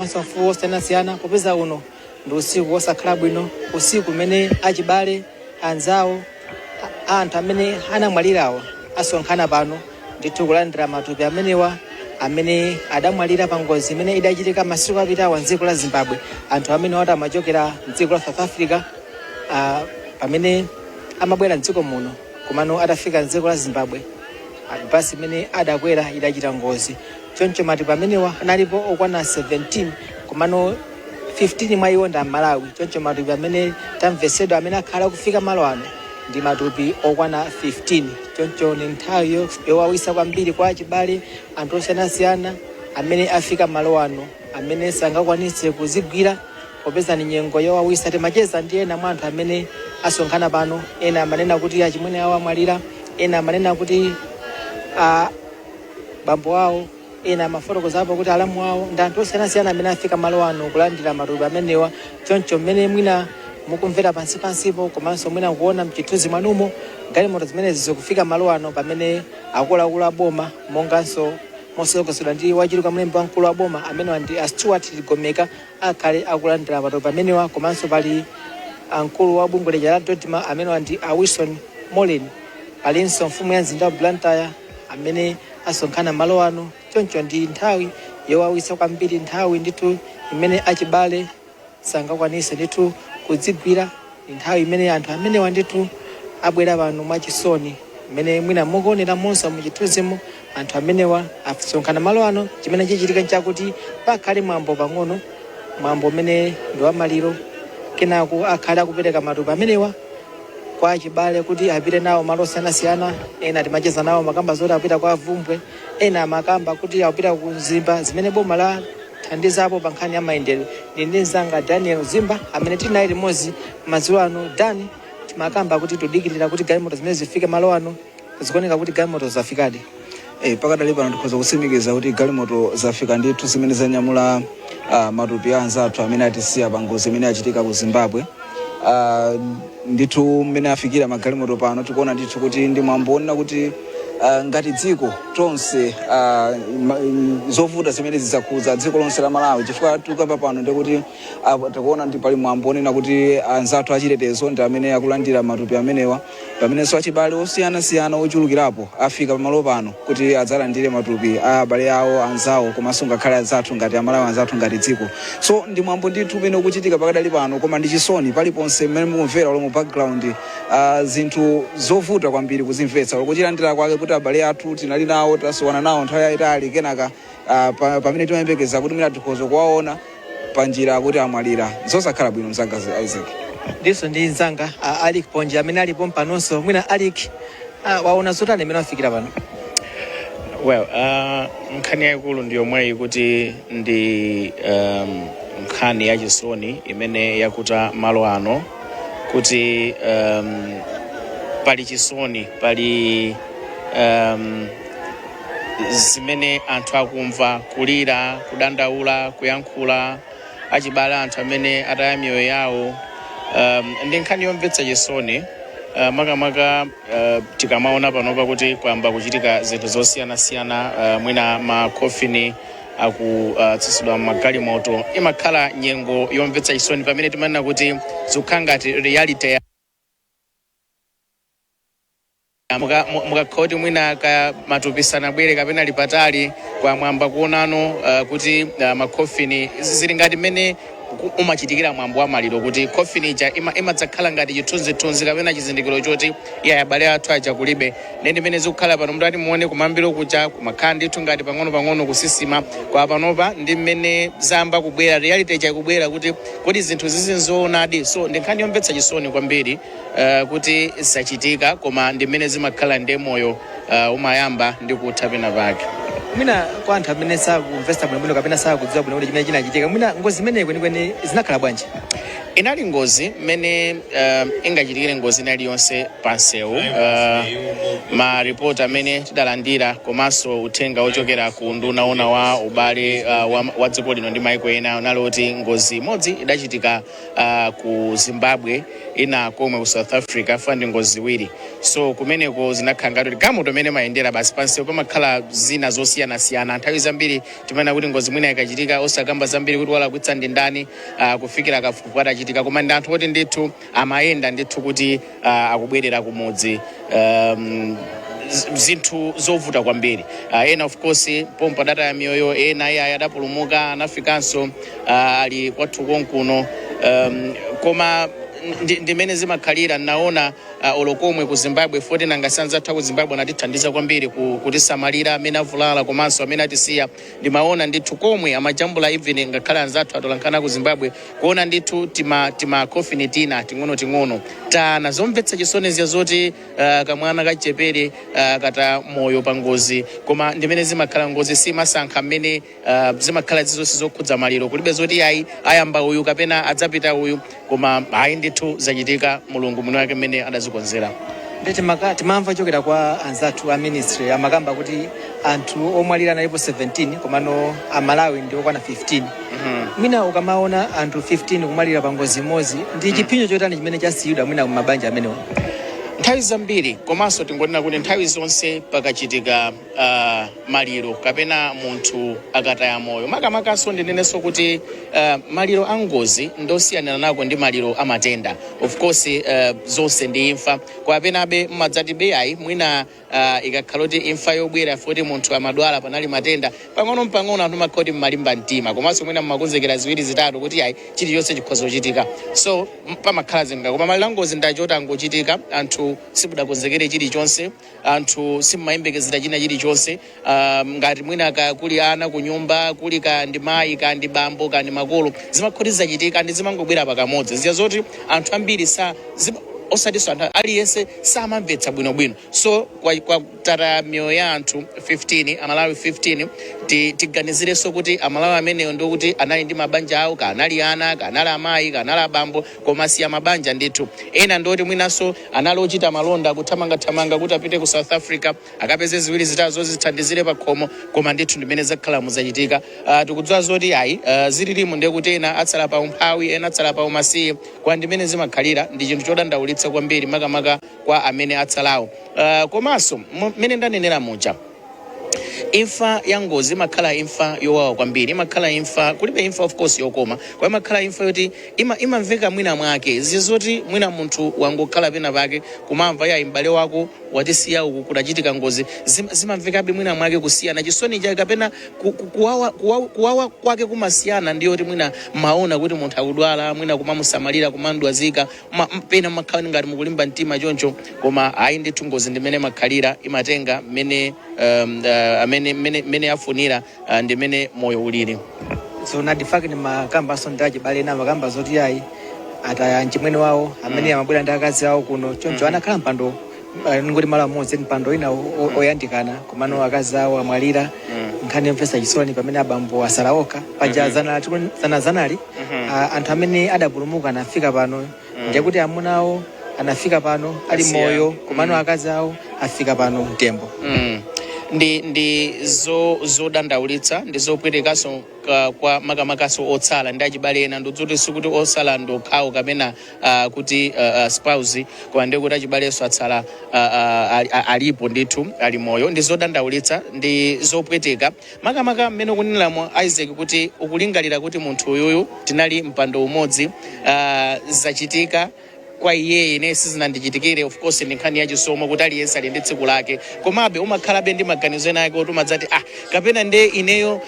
Komanso mfuwu osiyanasiyana, popeza uno ndi usiku wosakhala bwino, usiku umene achibale anzawo anthu amene anamwalirawa asonkhana pano ndithu kulandira matupi amenewa amene adamwalira pa ngozi imene idachitika masiku apitawa mdziko la Zimbabwe. Anthu amene wati amachokera mdziko la South Africa, pamene amabwera mdziko muno, komano atafika mdziko la Zimbabwe, basi imene adakwera idachita ngozi. Choncho matupi amenewa analipo okwana 17, komano 15 mwa iwo ndi Amalawi. Choncho matupi amene tamvesedwa amene akhala kufika malo ano ndi matupi okwana 15. Choncho ni nthawi yowawisa kwambiri kwa achibale, anthu osiyanasiyana amene afika malo ano, amene sangakwanitse kuzigwira popeza ni nyengo yowawisa. Timacheza ndi ena mwa anthu amene asonkhana pano. Ena amanena kuti achimwene awo amwalira, ena amanena kuti bambo awo, ena amafotokozapo kuti alamu awo, ndi anthu osiyanasiyana amene afika malo ano kulandira matupi amenewa. Choncho mmene mwina mukumvera pansipansipo, komanso mwina kuona mchithunzi mwanumo, galimoto zimenezi zikufika malo ano pamene akuluakulu a boma, monganso mosogoleredwa ndi wachiwiri kwa mlembi wamkulu wa boma, amenewa ndi a Stuart Ligomeka, akhale akulandira matupi amenewa. Komanso pali amkulu wa bungwe lija la DoDMA, amenewa ndi a Wilson Moleni. Palinso mfumu ya mzinda wa Blantyre amene asonkhana malo ano. Choncho ndi nthawi yowawisa kwambiri, nthawi ndithu imene achibale sangakwanise ndithu kudzigwira. Ndi nthawi imene anthu amenewa ndithu abwera pano mwachisoni, mmene mwina mukuonera monso muchithunzimo. Anthu amenewa asonkhana malo ano. Chimene chichitika nchakuti pakhale mwambo pang'ono, mwambo umene ndi wamaliro. Kenako akhale akupereka matupi amenewa kwa achibale kuti apite nawo malo osiyanasiyana. Ena timacheza nawo, makamba zoti apita kwa Vumbwe, ena amakamba kuti akupita ku Mzimba, zimene boma la thandizapo pa nkhani ya mayendedwe. Ndi mzanga Daniel Zimba amene tili naye limodzi madzulo ano. Dani, timakamba kuti tudikirira kuti galimoto zimene zifike malo ano. Zikuoneka kuti galimoto zafikadi. Pakadali pano tikhoza kutsimikiza kuti galimoto zafika ndithu zimene zanyamula matupi a anzathu amene atisiya pa ngozi imene achitika ku Zimbabwe. Ndithu mmene afikira magalimoto pano, tikuona ndithu kuti ndi mwambo wonena kuti ngati dziko tonse, zovuta zimene zidzakhudza dziko lonse la Malawi, chifukwa tikukamba pano ndikuti tikuona ndi pali mwambo wonena kuti anzathu achitetezo ndi amene akulandira matupi amenewa, pamenenso achibale osiyanasiyana ochulukirapo afika pamalo pano kuti adzalandire matupi a abale awo, anzawo, komanso ngakhale anzathu ngati Amalawi anzathu ngati dziko. So ndi mwambo ndithu umene ukuchitika pakadali pano, koma ndi chisoni paliponse mmene mukumvera ulo mu background, zinthu zovuta kwambiri kuzimvetsa, kuchilandira kwake kuti abale athu tinali nawo, tasowana nawo nthawi yayitali, kenaka pamene timayembekeza kuti mwina tikhoza kuwaona panjira, kuti amwalira. Zosakhala bwino, mzanga Isaac. Ndiso ndi mzanga Alik Ponje amene alipo mpanonso. Mwina Alik, waona zotani imene wafikira pano? Well, nkhani yayikulu ndi yomweyi, kuti ndi nkhani yachisoni imene yakuta malo ano, kuti pali chisoni, pali zimene anthu akumva, kulira, kudandaula, kuyankhula, achibale anthu amene ataya miyoyo yawo. Ndi nkhani yomvetsa chisoni, makamaka tikamaona panopa kuti kwayamba kuchitika zinthu zosiyanasiyana, mwina makhofini akutsitsidwa magalimoto. Imakhala nyengo yomvetsa chisoni pamene timanena kuti zikukhala ngati reality ya mukakhala kuti mwina ka matupi sanabwere kapena lipatali kwamwamba kuonano kuti makhofini zili ngati mmene umachitikira mwambo wa maliro, kuti khofini ija imadzakhala ngati chithunzithunzi kapena chizindikiro choti iya, abale athu aja kulibe. Ndi mmene zikukhala pano. Mutati muone kumambiro kuja, kumakhala ndithu ngati pang'ono-pang'ono kusisima kwa panopa, ndi mmene zamba kubwera, reality ija ikubwera kuti kodi zinthu zizinzoonadi. So ndi nkhani yomvetsa chisoni kwambiri kuti zachitika, koma ndi mmene zimakhala ndi moyo, umayamba ndi kutha pena pake. Mwina kwa anthu amene sakumvetsa bwinobwino kapena sakudziwa bwinobwino chimene chinachitika, mwina ngozi imeneyi kwenikweni zinakhala bwanji? Inali ngozi mmene ingachitikire ngozi ina iliyonse pansewu. Ma report amene tidalandira komanso uthenga ochokera ku nduna ona wa ubale wa dziko lino ndi maiko ena unali oti ngozi imodzi idachitika ku Zimbabwe, ina komwe ku South Africa, fa ndi ngozi ziwiri. So kumeneko zinakhala ngati kuti galimoto imene mayendera basi pansewu pamakhala zina zosiyanasiyana. Nthawi zambiri timanena kuti ngozi mwina ikachitika, osakamba zambiri kuti walakwitsa ndi ndani kufikira kafukufuku atachitika, koma ndi anthu oti ndithu amayenda ndithu kuti akubwerera kumudzi. Zinthu zovuta kwambiri. Ena of course pompo adataya miyoyo, ena iye adapulumuka, anafikanso ali kwathu konkuno. Koma ndimene zimakhalira. Naona olokomwe ku Zimbabwe, foti nanga sanzatha ku Zimbabwe anatithandiza kwambiri kutisamalira amene avulala komanso amene atisiya. Ndimaona ndithu komwe amajambula, even ngakhale anzathu atolankhana ku Zimbabwe, kuona ndithu tima coffin tina ting'ono-ting'ono tana. Zomvetsa chisoni ziya zoti kamwana kachepere kata moyo pa ngozi. Koma ndimene zimakhala, ngozi simasankha. Mmene zimakhala zizonse zokhudza maliro, kulibe zoti ayi, ayamba uyu kapena adzapita uyu, koma ayi ndithu zachitika, Mulungu mwini wake mmene adazikonzera. Ndi timamva chokera kwa anzathu a ministry, amakamba kuti anthu omwalira analipo 17, komano Amalawi ndi okwana 15. Mwina ukamaona anthu 15 kumwalira pa ngozi imodzi, ndi chipsinjo chotani chimene chasiyidwa mwina kumabanja amenewa? Nthawi zambiri, komanso tingonena kuti nthawi zonse pakachitika maliro kapena munthu akataya moyo, makamakaso ndinenenso kuti maliro a ngozi ndosiyanana nako ndi maliro a matenda. Of course zonse ndi imfa, kwapenabe mmadzati beyayi mwina ikakhala kuti imfa yobwera foti munthu amadwala, panali matenda pang'ono mpang'ono, anthu makhala kuti mmalimba mtima, komanso mwina mmakonzekera ziwiri zitatu kuti ayi, chilichonse chikhoza kuchitika. So pamakhala zinga. Koma maliro a ngozi ndachoti angochitika, anthu simudakonzekere chilichonse, anthu simmayembekezera china chilichonse. Ngati mwina ka kuli ana ku nyumba, kuli ka ndi mayi, ka ndi bambo, ka ndi makolo, zimakhoti zachitika ndi zimangobwera pakamodzi ziya zoti anthu ambiri sa osatinso anthu aliyense samamvetsa bwinobwino. So kwa tata miyoyo ya anthu 15, Amalawi 15, tiganizirenso kuti Amalawi ameneyo ndikuti anali ndi mabanja awo, ka anali ana, ka anali amayi, ka anali abambo, koma siya mabanja ndithu. Ena ndoti mwinanso anali ochita malonda, kuthamangathamanga kuti apite ku South Africa akapeze ziwiri zitatu zozithandizire pa khomo, koma ndithu ndimene zakhala muzachitika. Tikudziwa zoti ayi, zililimu ndiye kuti ena atsala pa umphawi, ena atsala pa umasiye, kwa ndimene zimakhalira. Ndi chinthu chodandaulitsa kwambiri, makamaka kwa amene atsalawo. Komanso mmene ndanenera muja, imfa ya ngozi imakhala imfa yowawa kwambiri, imakhala imfa, kulibe imfa of course yokoma, kwa imakhala imfa yoti imamveka mwina mwake zizoti mwina munthu wangokhala pena pake kumamva ya m'bale wako watisiya, uku kudachitika ngozi, zimamvekabe mwina mwake kusiyana chisoni chake kapena kuwawa kwake kumasiyana ndiyoti mwina maona kuti munthu akudwala, mwina kumamusamalira, kumandwazika, pena makhala ngati mukulimba mtima choncho. Koma ayi ndithu, ngozi ndimene makhalira, imatenga mmene amene mmene afunira, ndimene moyo ulili. So na fact ni makambaso ndi achibale ena, makamba zoti ayi, ataya mchimwene wawo amene amabwera ndi akazi awo kuno choncho, anakhala mpando ngoti malo amodzi, mpando ina oyandikana, komano akazi awo amwalira. Nkhani yomvetsa chisoni pamene abambo asala okha paja. Zana zana zanali anthu amene adapulumuka anafika pano, ndiye kuti amuna awo anafika pano ali Asiya. moyo, komano akazi awo afika pano mtembo. Ndi zodandaulitsa, ndi zopwetekanso kwa makamakaso otsala ndi achibale ena. Ndikuti sikuti otsala ndi okhawo kapena kuti spouse, koma ndiye kuti achibalenso atsala alipo ndithu, ali moyo. Ndi zodandaulitsa, ndi zopweteka, makamaka mmene ukuneneramo Isaac, kuti ukulingalira kuti munthu uyuyu tinali mpando umodzi, zachitika kwa iye, ine sizinandichitikire. Of course ndi nkhani yachisomo kuti aliyense ali ndi tsiku lake, komabe umakhalabe ndi maganizo ena ake oti umadzati, "Ah, kapena nde ineyo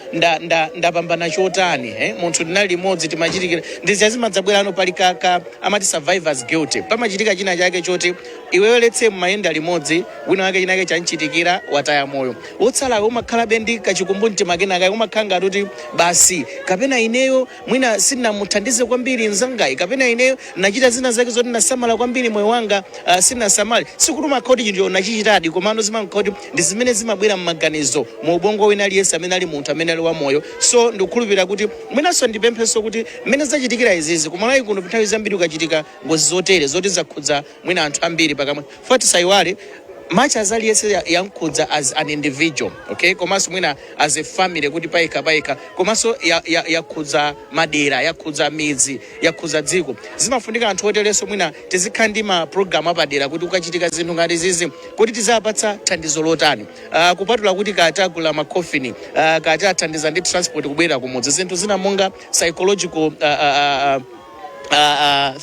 ndapambana chotani, eh? Munthu tinali limodzi, timachitikira." Ndiziya zimadzabwerano, pali ka amati survivor's guilt. Pamachitika china chake choti iweyo letse mmayenda limodzi, wina wake china chake chanchitikira, wataya moyo, wotsalayo umakhalabe ndi kachikumbumtima kenaka, umakhala ngati kuti basi, kapena ineyo mwina sindinamuthandize kwambiri mzangayi, kapena ineyo nachita zina zake zoti Sindinasamala kwambiri moyo wanga, sindinasamale. Sikuti umakhala kuti chinthu nachichitadi, komano zimakhala kuti ndi zimene zimabwera m'maganizo mu ubongo wina aliyense amene ali munthu amene ali wamoyo. So ndikukhulupirira kuti mwinanso ndipemphenso kuti mmene zachitikira izizi kumalawi kuno, nthawi zambiri ukachitika ngozi zotere zoti zakhudza mwina anthu ambiri pakamwe, tisayiwale, much as aliyense yankhudza as an individual, okay, komanso mwina as a family kuti payekha payekha, komanso yakhudza madera, yakhudza midzi, yakhudza dziko, zimafunika anthu oterenso mwina tizikhala ndi ma program apadera kuti kukachitika zinthu ngati zizi kuti tizapatsa thandizo lotani, kupatula kuti kati agula makofini, kati athandiza ndi transport kubwera kumudzi, zinthu zina monga psychological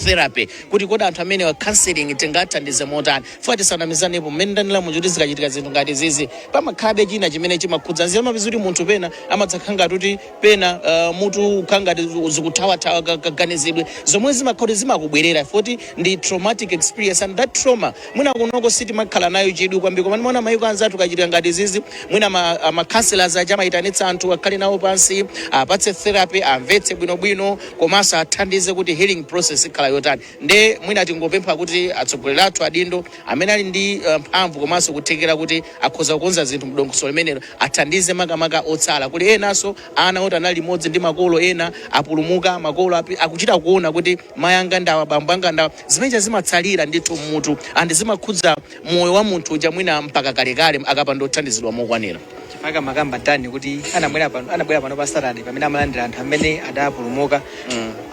therapy, kuti kodi anthu amene wa counseling tingathandize motani? Fuwa tisanamizanepo, mmene ndanena muja kuti zikachitika zinthu ngati zizi pamakhalabe china chimene chimakhudza nzira. Amapeza kuti munthu pena amadzakhala ngati kuti pena mutu ukhala ngati zikuthawathawa kaganizidwe, zomwe zimakhala kuti zimakubwerera foti ndi traumatic experience. And that trauma mwina kunoko sitimakhala nayo chidwi kwambiri, koma ndimaona mayiko anzathu kachitika ngati zizi mwina ma counselors aja amayitanitsa anthu akhale nawo pansi, apatse therapy, amvetse bwinobwino, komanso athandize kuti healing process ikhala yotani. Nde mwina tingopempha kuti atsogoleri athu, adindo amene ali ndi mphamvu komanso kuthekera kuti akhoza kukonza zinthu mdongosolo limenelo, athandize makamaka otsala. Kuli enanso ana oti anali limodzi ndi makolo, ena apulumuka, makolo akuchita kuona kuti mayi anga ndawa, bambo anga ndawa. Zimeneja zimatsalira ndithu mmutu and zimakhudza moyo wa munthu uja mwina mpaka kalekale akapanda kuthandizidwa mokwanira. Chifukwa makamba ndani kuti anabwera pano pa Saturday pamene amalandira anthu amene adapulumuka,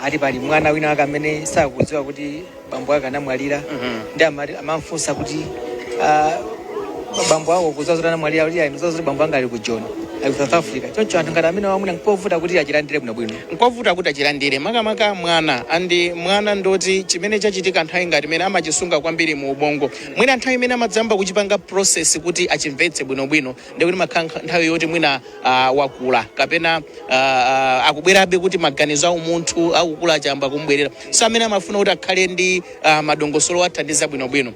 ati pali mwana wina wake amene sakudziwa kuti bambo ake anamwalira, ndi amamfunsa kuti, "Bambo ako kudziwa zoti anamwalira?" Kuti, "Ayi, ndidziwa zoti bambo anga ali ku Joni, ali ku South Africa." Choncho anthu ngati amene wamwina nkovuta kuti achilandire bwinobwino. Nkovuta kuti achilandire, makamaka mwana. And mwana ndoti chimene chachitika nthawi ngati imene amachisunga kwambiri mu ubongo. Mwina nthawi imene amadzamba kuchipanga process kuti achimvetse bwinobwino ndikuti makhala nthawi yoti mwina wakula kapena akubwerabe kuti maganizo a umunthu akukula achamba kumbwerera. So amene amafuna kuti akhale ndi madongosolo athandiza bwinobwino.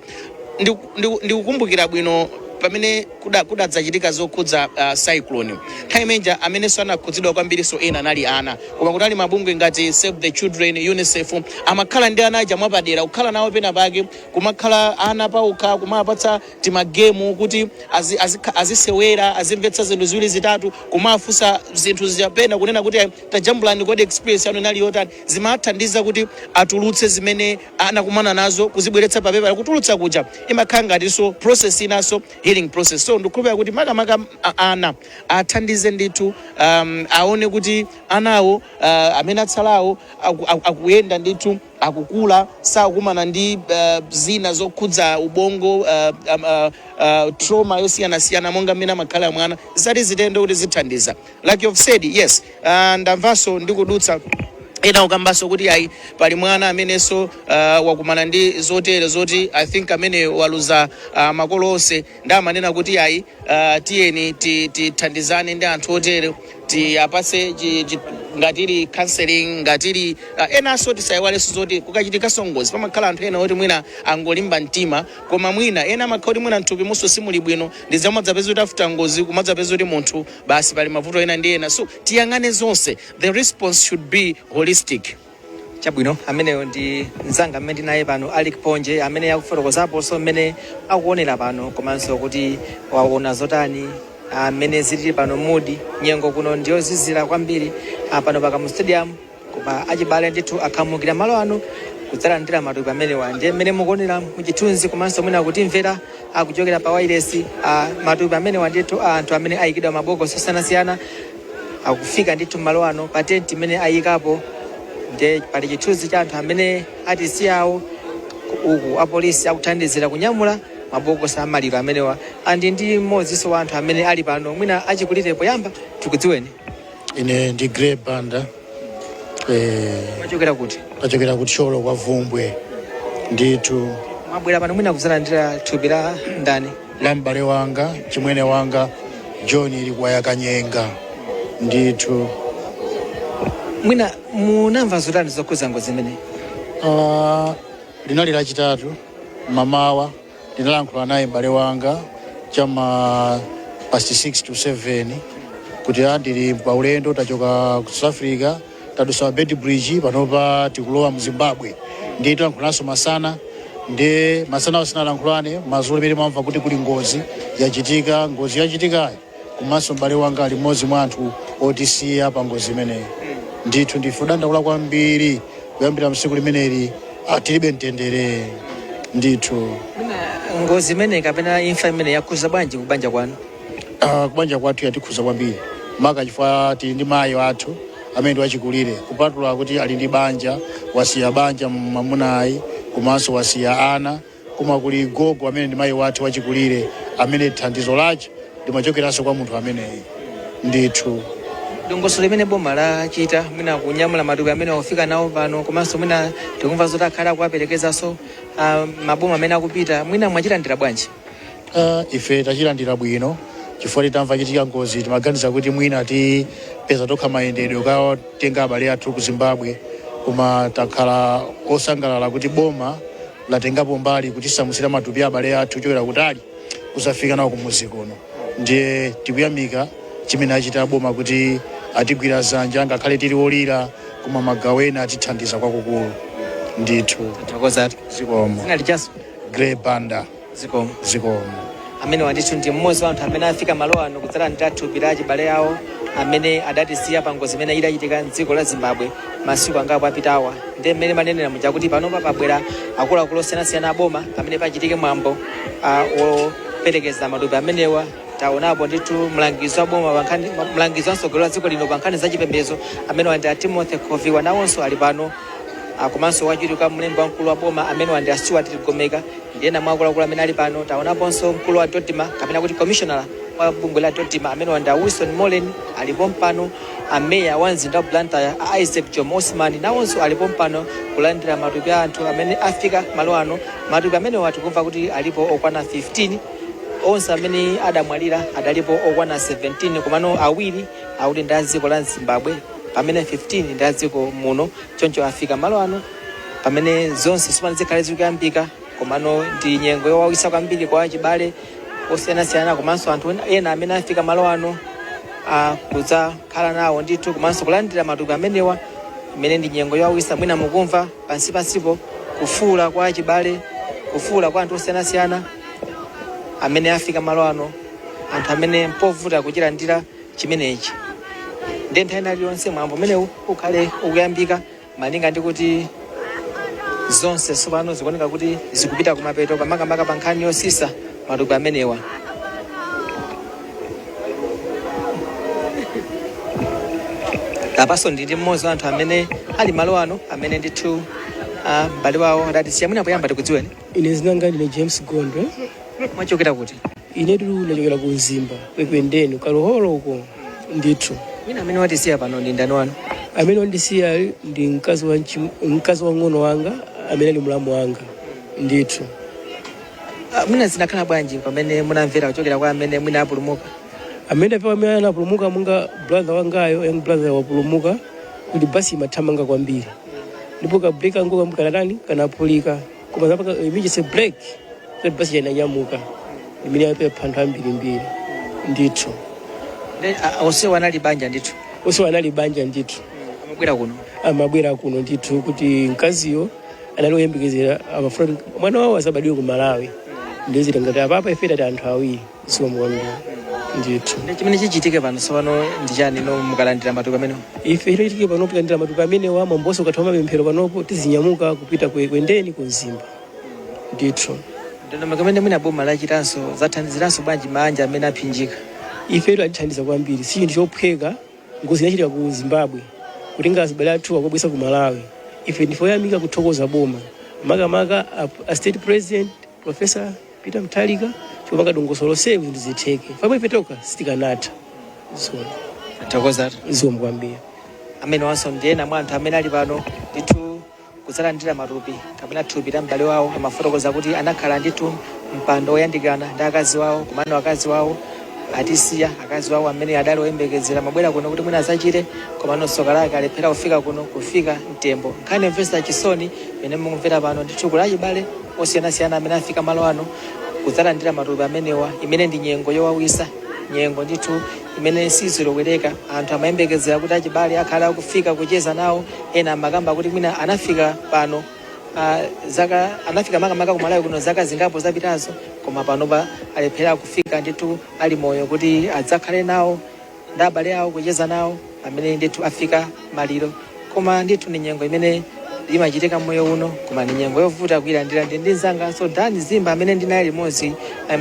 Ndikukumbukira bwino pamene kudadzachitika zokhudza cyclone, nthawi imeneja amenenso anakhudzidwa kwambiriso ena anali ana, koma kutali mabungwe ngati Save the Children, UNICEF amakhala ndi ana aja mwapadera, kukhala nawo pena pake, kumakhala ana paokha, kumapatsa timagemu kuti azisewera, azimvetsa zinthu ziwiri zitatu, kumafunsa zinthu zija, pena kunena kuti, "Ayi, tajambulani, kodi experience yanu inali yotani?" Zimathandiza kuti atulutse zimene anakumana nazo, kuzibweretsa papepa, kutulutsa kuja imakhala ngatinso process inanso, healing process. So ndikukhulupirira kuti makamaka ana athandize ndithu, aone kuti anawo amene atsalawo akuyenda ndithu, akukula, sakumana ndi zina zokhudza ubongo, trauma yosiyanasiyana monga mmene amakhala mwana zati zitendo kuti zithandiza. Like you've said, yes, ndamvanso ndikudutsa ena ukambanso kuti ayi, pali mwana amenenso wakumana ndi zotere zoti I think amene waluza makolo onse, ndi amanena kuti ayi, tiyeni tithandizane ndi anthu otere, tiapatse ngati ili counseling, ngati ili enanso. Tisayiwalenso zoti kukachitikanso ngozi pamakhala anthu ena oti mwina angolimba mtima, koma mwina ena amakhala kuti mwina mthupi muso simuli bwino, ndi zamadzapeza kuti after ngozi kumadzapeza kuti munthu basi pali mavuto ena ndi ena. So tiyang'ane zonse, the response should be holistic. Chabwino, ameneyo ndi mzanga amene ndinaye pano, Alik Ponje, amene akufotokozaponso mmene akuonera pano komanso kuti waona zotani amene zilili pano. Mudi nyengo kuno ndiyozizira kwambiri pano pa Kamuzu Stadium, koma achibale ndithu akhamukira malo ano kudzalandira matupi amenewa. Ndiye mmene mukuonera muchithunzi komanso mwina kutimvera akuchokera pa wailesi, matupi amenewa ndithu a anthu amene ayikidwa mabokosi osiyanasiyana akufika ndithu malo ano pa tenti imene ayikapo. Ndiye pali chithunzi cha anthu amene atisiyawo, uku apolisi akuthandizira kunyamula mabokosi amaliro amenewa. Andi ndi mmodzinso wa anthu amene ali pano, mwina achikulire. Poyamba tikudziweni. Ine ndi Grey Banda. Mwachokera kuti? Tachokera ku Thyolo kwa Vumbwe ndithu. Mwabwera pano mwina kudzalandira thupi la ndani? La m'bale wanga, chimwene wanga, John Likwaya Kanyenga ndithu. Mwina munamva zotani zokhudza ngozi imeneyi? Linali Lachitatu mamawa, ndinalankhula naye m'bale wanga chama past 6 to 7 kuti ndili paulendo, tachoka ku South Africa. Tadusa Beitbridge, panopa tikulowa mu Zimbabwe. Ndiye tilankhulanso masana, ndi masana osinalankhulane madzulo imene mwamva kuti kuli ngozi yachitika. Ngozi yachitikayi, komanso m'bale wanga ali mmodzi mwa anthu otisiya pa ngozi imeneyi. Ndithu ndife odandaula kwambiri. Kuyambira msiku limeneli tilibe mtendere ndithu. Mwina ngozi imeneyi kapena imfa imene yakhuza bwanji kubanja kwanu? Kubanja kwathu yatikhuza kwambiri, maka chifukwa tili ndi mayi wathu amene ndi wachikulire. Kupatula kuti ali ndi banja, wasiya banja mwamunayi, komanso wasiya ana, koma kuli gogo amene ndi mayi wathu wachikulire, amene thandizo lache limachokeranso kwa munthu ameneyi ndithu. Dongosolo limene boma lachita, mwina kunyamula matupi amene akufika nawo pano, komanso mwina tikumva zoti akhala akuwaperekezanso maboma amene akupita, mwina mwachilandira bwanji? Ife tachilandira bwino, chifukwa titamva chitika ngozi timaganiza kuti mwina tipeza tokha mayendedwe katenga abale athu ku Zimbabwe, koma takhala osangalala kuti boma latengapo mbali kutisamusira matupi a abale athu kuchokera kutali kuzafika nawo kumuzi kuno. Ndiye tikuyamika chimene achita boma kuti atigwira zanja, ngakhale tili olira, koma magawo ena atithandiza kwakukulu ndithu. Tathokozatu. Zikomo. Zina lichaso? Grey Banda. Zikomo. Zikomo. Amene wandithu ndi mmodzi wa anthu amene afika malo ano kudzalandira thupi la achibale awo amene adatisiya pa ngozi imene idachitika mdziko la Zimbabwe masiku angapo apitawa. Ndi mmene manenera muja kuti panopa pabwera akuluakulu osiyanasiyana aboma pamene pachitike mwambo woperekeza matupi amenewa. Taonapo ndithu mlangizi wa boma pa nkhani, mlangizi wa mtsogoleri wa dziko lino pa nkhani zachipembedzo, amene wandi a Timothy Khoviwa, nawonso ali pano, komanso wachiwiri kwa mlembi wamkulu wa boma, amene wandi a Stuart Ligomeka, ndi ena mwa akuluakulu amene ali pano. Taonaponso mkulu wa DoDMA, kapena kuti commissioner wa bungwe la DoDMA, amene wandi a Wilson Molen, alipo mpano. Ameya wa mzinda wa Blantyre, a Isaac Jomo Osman, nawonso alipo mpano kulandira matupi a anthu amene afika malo ano. Matupi amenewa tikumva kuti alipo okwana 15. Onse amene adamwalira adalipo okwana 17, komano awiri akuti ndi a dziko la Zimbabwe, pamene 15 ndi a dziko muno. Choncho afika malo ano pamene zonse sipano zikhale zikuyambika, komano ndi nyengo yowawisa kwambiri kwa achibale osiyanasiyana komanso anthu ena amene afika malo ano kudzakhala nawo ndithu komanso kulandira matupi amenewa, imene ndi nyengo yowawisa. Mwina mukumva pansi pansipo kufuula kwa achibale, kufuula kwa anthu osiyanasiyana amene afika malo ano, anthu amene mpovuta kuchilandira chimenechi. Ndiye nthawi ina iliyonse mwambo umenewu ukhale ukuyambika, malinga ndi kuti zonse tsopano zikuoneka kuti zikupita kumapeto, pamakamaka pa nkhani yosisa matupi amenewa. Apanso ndi mmodzi wa anthu amene ali malo ano, amene ndithu m'bale wawo adatisiya. Mwina poyamba tikudziweni. Ine zina langa ndine James Gondwe. Mwachokera kuti? Ine tulu ndachokera ku Mzimba, Kwekwendeni, Kaloholo uko ndithu. Mwina amene watisiya pano ndi ndani wanu? Amene wandisiya ndi mkazi wang'ono wanga amene ali mlamu wanga ndithu. Mwina zinakhala bwanji pamene munamvera kuchokera kwa amene mwina apulumuka? Amene apewa, amene anapulumuka, monga brother wangayo, young brother wapulumuka, kuti basi imathamanga kwambiri ndipo ka brake ango kanatani, kanaphulika, koma zapaka emergency brake kuti basi inanyamuka, imene yapha anthu ambirimbiri ndithu. Onsewo anali banja ndithu? Onsewo anali banja ndithu. Amabwera kuno? Amabwera kuno ndithu, kuti mkaziyo anali oyembekezera, amafuna kuti mwana wawo azabadwe ku Malawi. Ndiziti ngati apapa ife tati anthu awiri. Zikomo kwambiri ndithu. Ndi chimene chichitike pano tsopano ndi chani no mukalandira matupi amenewo? Ife chitochitike panopo, tikalandira matupi amenewa, mwambonso ukatha mapemphero panopo, tizinyamuka kupita ku Ekwendeni ku Mzimba ndithu. Ndondomeko imene mwina boma lachitanso zathandiziranso bwanji mabanja amene aphinjika? Ife atithandiza kwambiri. Si chinthu chophweka, ngozi inachitika ku Zimbabwe, kutenga azibale athu akubwesa ku Malawi. Ife ndife oyamika, kuthokoza boma, makamaka a State President Professor Peter Mutharika, chopanga dongosolo lonse kuti zitheke. Famwe ife tokha sitikanatha. So Tathokozatu. Zikomo kwambiri. Amene wanso ndi ena mwa anthu amene ali pano ndithu kudzalandira matupi kapena thupi la m'bale wawo. Amafotokoza kuti anakhala ndithu mpando woyandikana ndi akazi wawo, komano akazi wawo atisiya. Akazi wawo amene adali oyembekezera, mabwera kuno kuti mwina azachire, komano tsoka lake alephera kufika kuno, kufika mtembo. Nkhani yomvetsa chisoni imene mukumvera pano ndithu, kuli achibale osiyanasiyana amene afika malo ano kudzalandira matupi amenewa, imene ndi nyengo yowawisa, nyengo ndithu. Imene sizilowereka. Anthu amayembekezera kuti achibale akhala akufika kucheza nawo. Ena amakamba kuti mwina anafika pano zaka, anafika makamaka ku Malawi kuno zaka zingapo zapitazo, koma panopa alephera kufika ndithu ali moyo kuti adzakhale nawo ndi abale awo, kucheza nawo pamene ndithu afika maliro. Koma ndithu ni nyengo imene imachitika mmoyo uno, koma ni nyengo yovuta kuyilandira. Ndi mzanganso Dani Zimba amene ndinali limodzi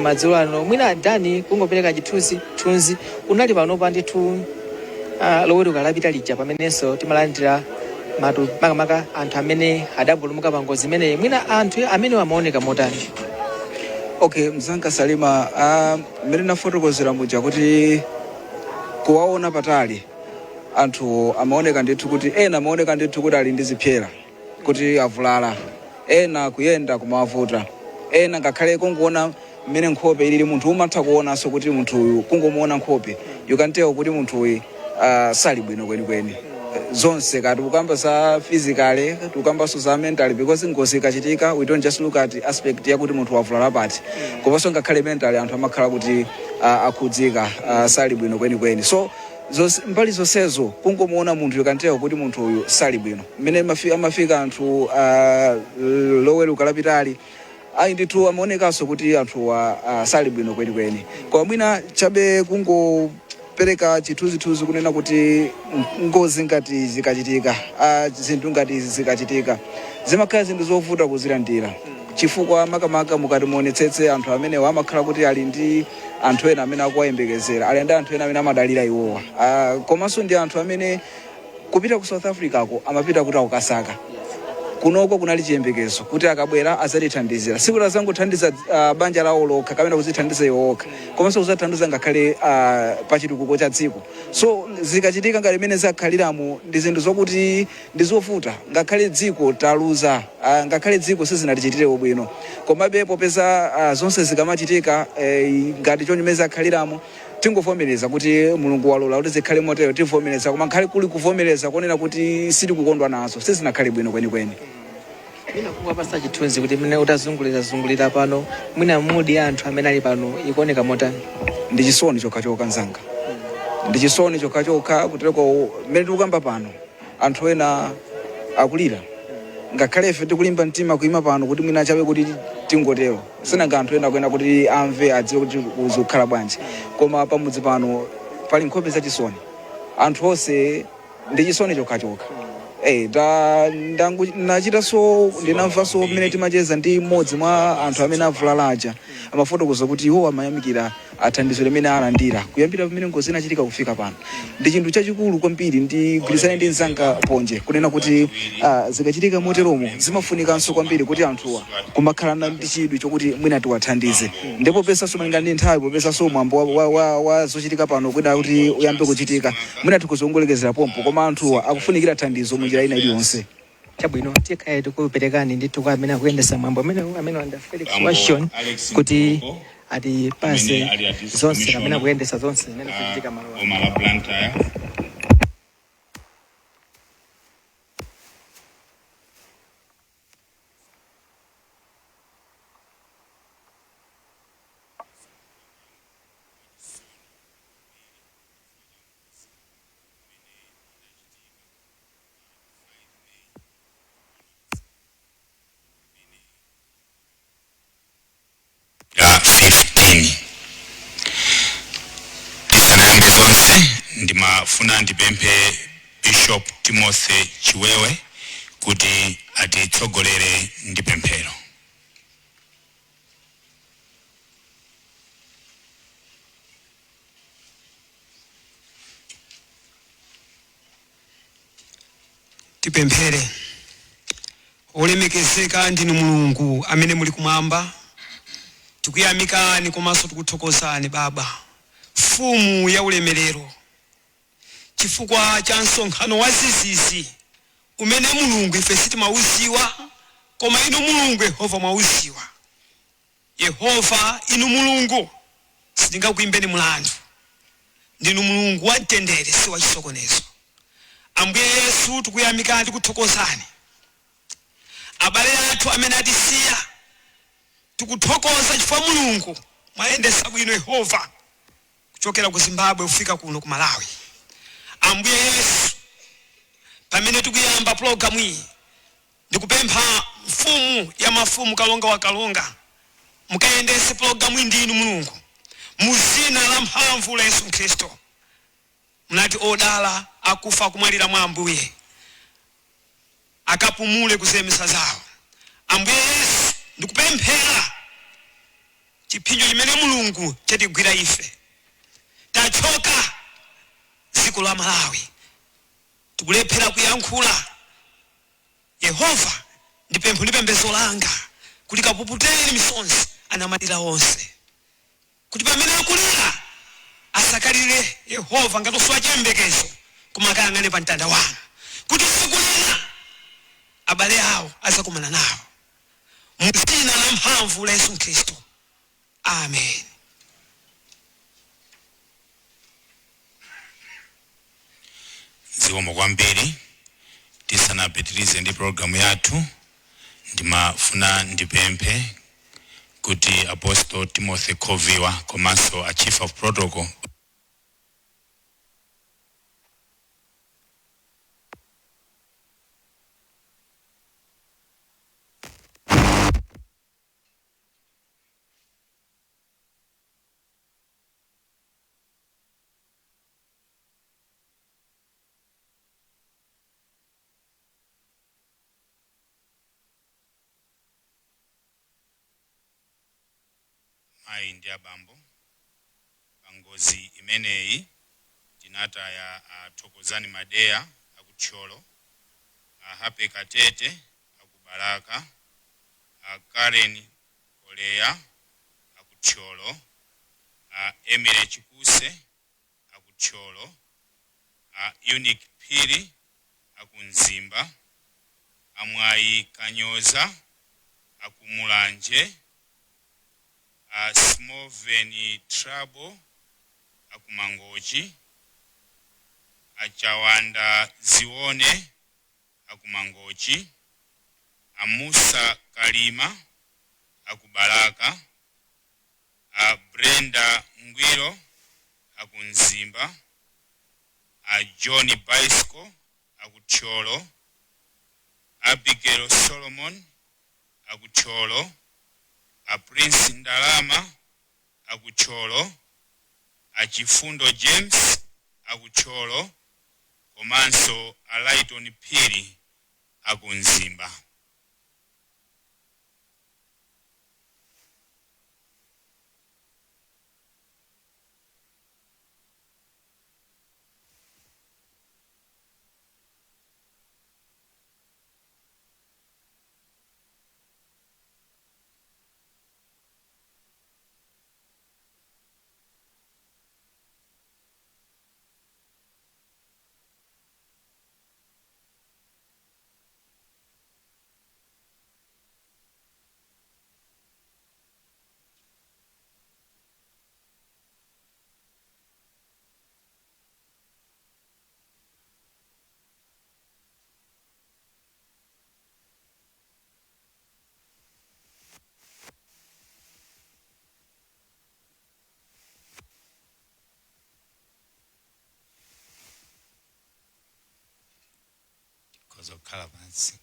madzulo ano. Mwina Dani, kungopereka chithunzi thunzi, unali panopa ndithu Loweruka lapita lija pamenenso timalandira matu, makamaka anthu amene adapulumuka pa ngozi imeneyi. Mwina anthu amene amaoneka motani? Okay, mzanga Salima, mmene nafotokozera muja kuti kuwaona patali anthu amaoneka ndithu kuti ena amaoneka ndithu kuti ali ndi zipsera, kuti avulala, ena kuyenda kumawavuta, ena ngakhale kungoona mmene nkhope ilili, munthu umatha kuonanso kuti munthu uyu, kungomuona nkhope you can tell kuti munthu uyu sali bwino kwenikweni. Zonse kati ukamba za physically, ukambanso za mentally, because ngozi ikachitika we don't just look at aspect yakuti munthu wavulala pati, komanso ngakhale mentally anthu amakhala kuti akhudzika, sali bwino kwenikweni. So mbali zonsezo, kungomuona munthu you can tell kuti munthu uyu sali bwino. Mmene amafika anthu Loweruka lapitali, ayi ndithu, amaonekanso kuti anthuwa sali bwino kwenikweni. Koma mwina chabe kungopereka chithunzithunzi kunena kuti ngozi ngati zikachitika, zinthu ngati izi zikachitika, zimakhala zinthu zovuta kuzilandira, chifukwa makamaka mukati muonetsetse anthu amenewa amakhala kuti ali ndi anthu ena amene akuwayembekezera, ali ndi anthu ena amene amadalira iwowa, komanso ndi anthu amene kupita ku South Africa ko amapita kuti akukasaka. Kunoko kunali chiyembekezo kuti akabwera azatithandizira, sikuti azangothandiza banja lawo lokha kapena kuzithandiza iwo okha, komanso kuzathandiza ngakhale pa chitukuko cha dziko. So zikachitika ngati imene zakhaliramo, ndi zinthu zokuti ndi zovuta. Ngakhale dziko taluza, ngakhale dziko sizinatichitire bwino, komabe popeza zonse zikamachitika ngati choncho zakhaliramo, tingovomereza kuti Mulungu walola kuti zikhale motero, tivomereza. Koma ngakhale kuli kuvomereza konena kuti sitikukondwa nazo, sizinakhale bwino kwenikweni. Mwina kungopasa chithunzi kuti mmene utazungulira zungulira pano, mwina mood ya anthu amene ali pano ikuoneka motani? Ndi chisoni chokhachokha, mzanga, ndi chisoni chokhachokha. Kutereko mmene tikukamba pano anthu ena akulira. Ngakhale ife tikulimba mtima kuima pano kuti mwina chabe kuti tingotero, sinanga anthu ena akuyena kuti amve, adziwe kuti zikukhala bwanji. Koma pamudzi pano pali nkhope zachisoni, anthu onse ndi chisoni chokhachokha. Nachitanso ndinamvanso mmene timacheza ndi mmodzi mwa anthu amene avulala aja, amafotokoza kuti iwo amayamikira thandizo limene alandira kuyambira pamene ngozi inachitika kufika pano. Ndi chinthu chachikulu kwambiri. Ndigwirizane ndi mzanga Ponje kunena kuti zikachitika moteromo zimafunikanso kwambiri kuti anthuwa kumakhala ndi chidwi chokuti mwina tiwathandize. Ndipo pesanso malinga ndi nthawi, popezanso mwambo wa zochitika pano kwina kuti uyambe kuchitika, mwina tikuzongolekezera pompo, koma anthuwa akufunikira thandizo munjira ina iliyonse. Chabwino, tikhale tikuperekani ndithu kwa amene akuyendesa mwambo amene amene wanda Felix Bambo Washon Alex kuti Mtoko, atipase amene ali a district zonse amene commissioner, akuyendesa zonse zimene zikuchitika malo ano. Boma la Blantyre. Ya 15. Tisanayambe zonse, ndimafuna ndipemphe Bishop Timothy Chiwewe kuti atitsogolere ndi pemphero. Tipemphere. Olemekezeka ndinu Mulungu amene muli kumwamba, tikuyamikani komanso tikuthokozani Baba, mfumu ya ulemerero, chifukwa cha msonkhano wa zizizi umene Mulungu ife sitimauziwa, koma inu Mulungu Yehova mwauziwa. Yehova, inu Mulungu sitingakuimbeni mlandu, ndinu Mulungu wa mtendere, si wachisokonezo. Ambuye Yesu, tikuyamikani, tikuthokozani. Abale athu amene atisiya, tikuthokoza chifukwa Mulungu mwayendesa bwino Yehova. Kuchokera ku Zimbabwe kufika kuno ku Malawi. Ambuye Yesu, pamene tikuyamba pulogalamu iyi, ndikupempha mfumu ya mafumu, kalonga wa kalonga, mukayendese pulogalamu iyi ndinu Mulungu, mu zina la mphamvu la Yesu Khristu. Munati odala akufa kumwalira mwa Ambuye akapumule kuzemesa zawo. Ambuye Yesu, ndikupemphera chipsinjo chimene Mulungu chatigwira ife, tachoka dziko la Malawi, tikulephera kuyankhula. Yehova, ndi pempho ndi pembedzo langa kuti kapuputeni misonzi anamalira onse, kuti pamene akulira asakalire Yehova ngati osowa chiyembekezo, koma akayang'ane pa mtanda wanu, kuti tsiku lina abale awo azakumana nawo, mu dzina la mphamvu la Yesu Khristu, amen. Zikomo kwambiri. Tisanapitirize ndi programu yathu, ndimafuna ndipemphe kuti Apostle Timothy Khoviwa komanso a Chief of Protocol Mayi ndi abambo, pangozi imeneyi tinataya a Thokozani Madeya akuthyolo, a Hape Katete akubalaka, a Karen Koleya akuthyolo, a Emile Chikuse akuthyolo, a Unique Phiri akumzimba, amwayi Kanyoza akumulanje, a Smoven Trouble akumangochi, achawanda Zione akumangochi, amusa Kalima akubalaka, a Brenda Ngwiro akumzimba, a John Bicycle akuthyolo, Abigail Solomon akuthyolo, a Prince Ndalama akuthyolo, a Chifundo James akuthyolo, komanso a Lighton Phiri akumzimba. Khoza kukhala pansi.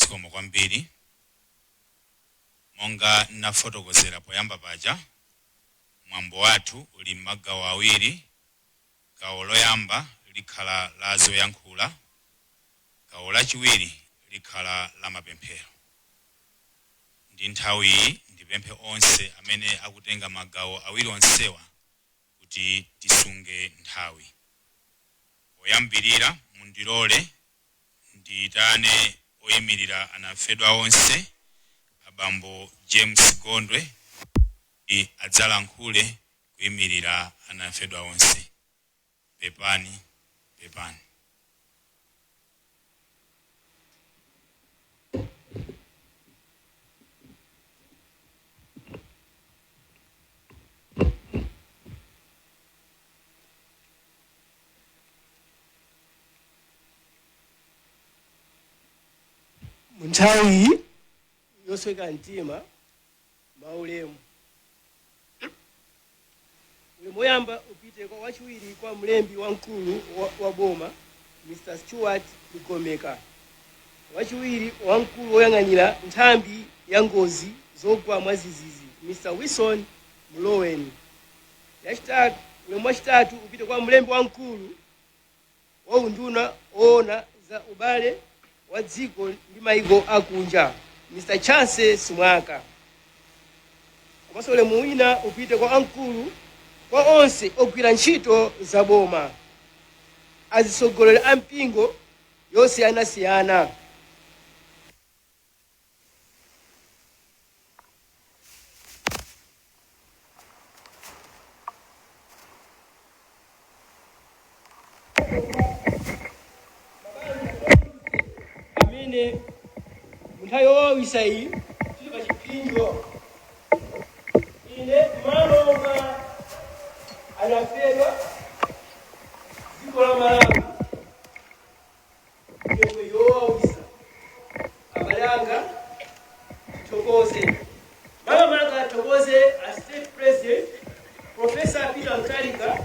Zikomo kwambiri. Monga nafotokozera poyamba paja, mwambo wathu uli m'magawo awiri. Gawo loyamba likhala la zoyankhula, gawo lachiwiri likhala la mapemphero. Ndi nthawi iyi ndipemphe onse amene akutenga magawo awiri onsewa kuti tisunge nthawi. Poyambirira, mundilole ndiyitane oyimirira anamfedwa onse, abambo James Gondwe, kuti adzalankhule kuyimirira anamfedwa onse. Pepani, pepani. Munthawi iyi yosweka mtima, maulemu, ulemu woyamba upite kwa wachiwiri kwa mlembi wamkulu wa boma, Mr Stuart Mgomeka, wachiwiri wamkulu woyang'anira nthambi ya ngozi zogwa mwadzidzidzi, Mr Wilson Mloweni. Yachitatu, ulemu wachitatu upite kwa mlembi wamkulu wa unduna woona za ubale wa dziko ndi maiko akunja, Mr Chance Simwaka. Komanso ulemu wina upite kwa amkulu kwa onse ogwira ntchito za boma, azitsogoleri a mpingo yosiyanasiyana. Amene munthawi yowawisa iyi tili pa chipinjo, ine m'malo mwa anafedwa, dziko la Malawi, nyengo yowawisa, abale anga, tithokoze, makamaka athokoze a State President, Professor Peter Mutharika,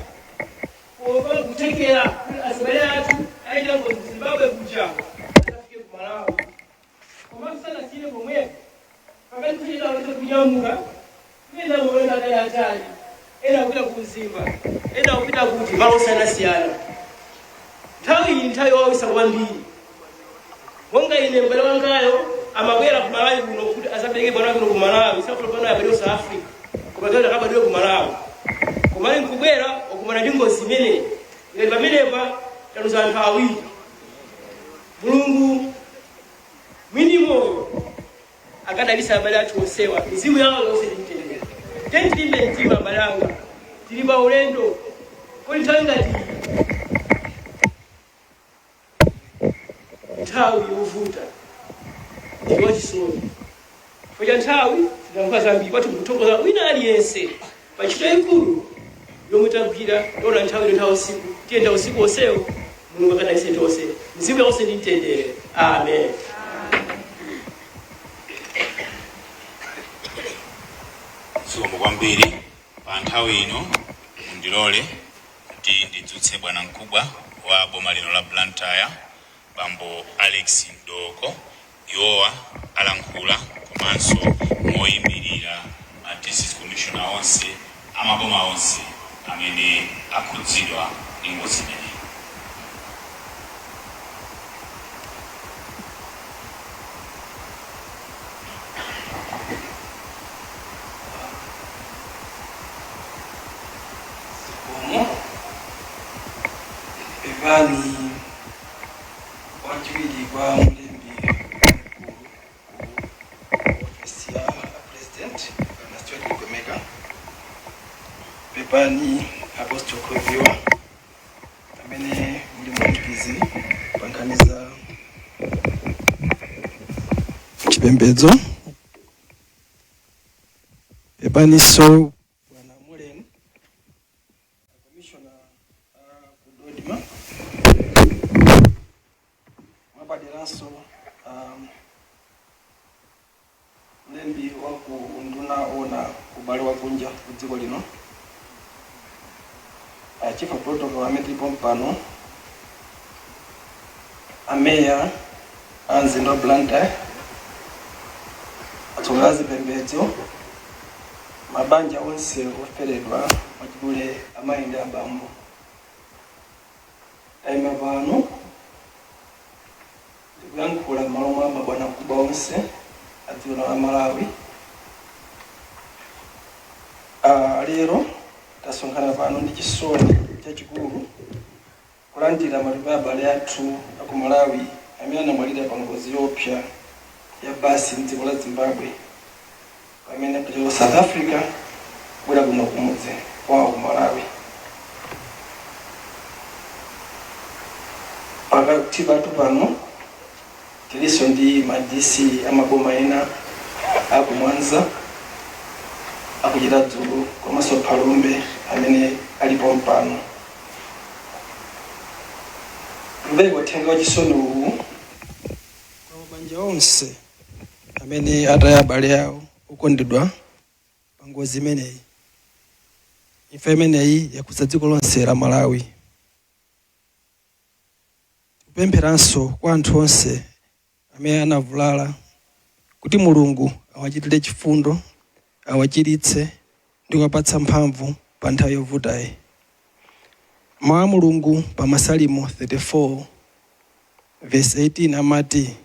popanga kuthekera kuti azibale athu aita ngozi Zimbabwe kuja afike ku Malawi. Koma sanasiyire pomwepo, pakati kuchita onse kunyamuka kuyenda maulendo atali atali, ena kupita ku Mzimba, ena kupita kuti malo osiyanasiyana. Nthawi iyi nthawi yowawisa kwambiri. Monga ine, m'bale wangayo amabwera ku Malawi kuno kuti azabereke mwana kuno ku Malawi. Safuna pano abadwe South Africa, koma tena akabadwe ku Malawi. Koma ali nkubwera wakumana ndi ngozi imeneyi. Ngati pamenepa taluza anthu awiri. Mulungu mwini moyo akadalitsa abale athu onsewa, mizimu yawo yonse ndi mtendere. Tilimbe mtima, abale anga, tili pa ulendo. Kodi nthawi ngati iyi, nthawi yovuta, ndi wachisoni chifukwa cha nthawi, sinankha zambiri. Kwathu kuthokoza wina aliyense pa ntchito yaikulu yomwe tagwira. Tiona nthawi ino, nthawi usiku, tiyenda usiku onsewo. Mulungu akadalitse tonse, mizimu yonse ndi mtendere. Amen. Zikomo kwambiri. Pa nthawi ino mundilole kuti ndidzutse bwana mkubwa wa boma lino la Blantyre, bambo Alex Doko. Iwowa alankhula komanso moyimirira ma district commissioner onse amaboma onse amene akhudzidwa ndi ngozi imeneyi. Zikomo. Pepani, wachiwiri kwa mlembi mkulu ku ofisi ya President, Bwana Stuart Mgomeka. Pepani, Apostle Khoviwa, amene muli mulangizi pa nkhani za chipembedzo. Pepaninso, Bwana Mulen, Commissioner ku DoDMA. Mwapaderanso, mlembi wa ku unduna ona ubale wakunja ku dziko lino, Chief of Protocol amene tilipo mpano, ameya a mzinda wa Blantyre, Atsogoleri a zipembedzo, mabanja onse oferedwa, mwachidule amayi ndi abambo, tayima pano ndikuyankhula m'malo mwa mabwanamkubwa onse a dziko la Malawi. Lero tasonkhana pano ndi chisoni chachikulu kulandira matupi a abale athu aku Malawi amene anamwalira pa ngozi yoopsa ya basi mdziko la Zimbabwe pamene kuchoka South Africa kubwera kuno kumudzi kwawo ku Malawi. Pakati pathu pano tilinso ndi ma DC amaboma ena aku Mwanza, aku Chiradzulu komanso Phalombe amene alipo mpano. Kupereka uthenga wachisoni uwu kwa mabanja onse amene ataya abale awo okondedwa pa ngozi imeneyi. Imfa imeneyi yakhudza dziko lonse la Malawi. Kupempheranso kwa anthu onse amene anavulala kuti Mulungu awachitire chifundo, awachiritse ndi kuwapatsa mphamvu pa nthawi yovutayi. Mawu a Mulungu pa Masalimo 34 verse 18 amati,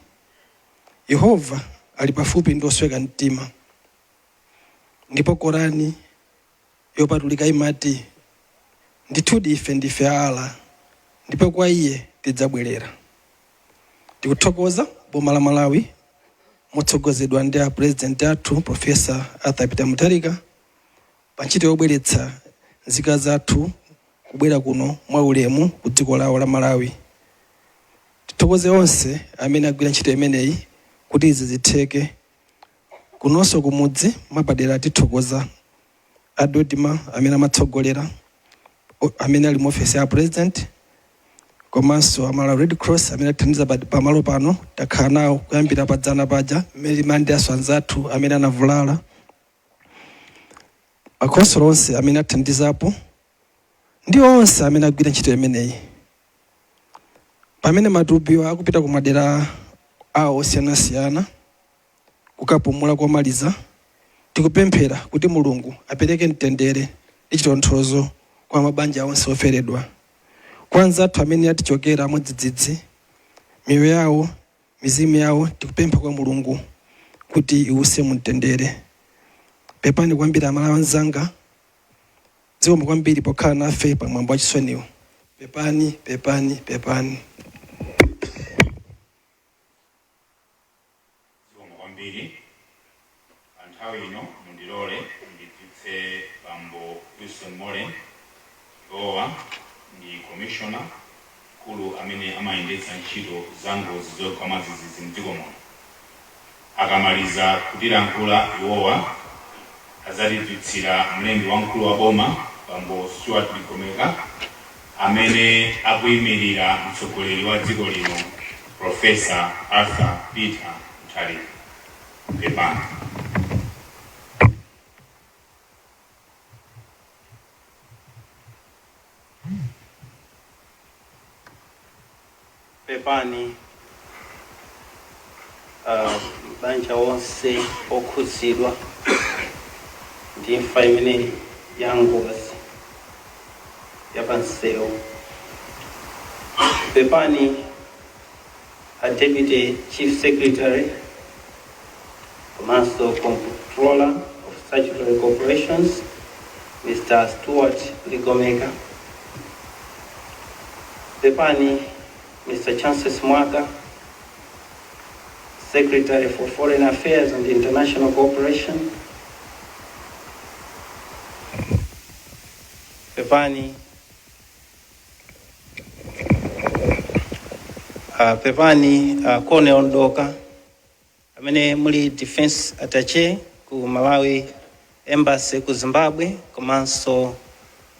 "Yehova ali pafupi ndi osweka mtima." Ndipo Korani yopatulika imati, "Ndithudi ife ndife a Allah, ndipo kwa iye tidzabwerera." Tikuthokoza boma la Malawi motsogozedwa ndi a President athu, Professor Arthur Peter Mutharika, pa ntchito yobweretsa nzika zathu kubwera kuno mwaulemu ku dziko lawo la Malawi. Tithokoze onse amene agwira ntchito imeneyi kuti izi zitheke. Kunonso kumudzi mwapadera tithokoza a DoDMA amene amatsogolera, amene ali mu ofesi ya President, komanso a Malawi Red Cross amene atithandiza pamalo pano. Takhala nawo kuyambira padzana paja mmene timalandiranso anzathu amene anavulala, makonsolo onse amene athandizapo ndi onse amene agwira ntchito imeneyi. Pamene matupiwa akupita ku madera awo osiyanasiyana kukapumula komaliza, tikupemphera kuti Mulungu apereke mtendere ndi chitonthozo kwa mabanja onse oferedwa. Kwa anzathu amene atichokera mwadzidzidzi, miyoyo yawo, mizimu yawo, tikupempha kwa Mulungu kuti iwuse mumtendere. Pepani kwambiri, Amalawi anzanga. Zikomo kwambiri pokhala nafe pamwambo wachisoniwo. Pepani, pepani, pepani. Zikomo kwambiri. Pa nthawi ino mundilole ndidzutse Bambo Wilson Molen. Iwowa ndi commissioner mkulu amene amayendetsa ntchito za ngozi zogwa mwadzidzidzi mdziko muno. Akamaliza kutilankhula iwowa, adzatidzutsira mlembi wamkulu wa boma, Bambo Stuart Ligomeka, amene akuyimirira mtsogoleri wa dziko lino, Professor Arthur Peter Mutharika. Pepani. Pepani, banja onse okhudzidwa ndi imfa imene ya ngozi yapansewu. Pepani, a Deputy Chief Secretary komanso Comptroller of Statutory Corporations, Mr Stuart Ligomeka. Pepani, Mr Chances Mwaka, Secretary for Foreign Affairs and International Cooperation. Pepani, pepani, Colonel Ndoka, amene muli Defense Attaché ku Malawi Embassy ku Zimbabwe, komanso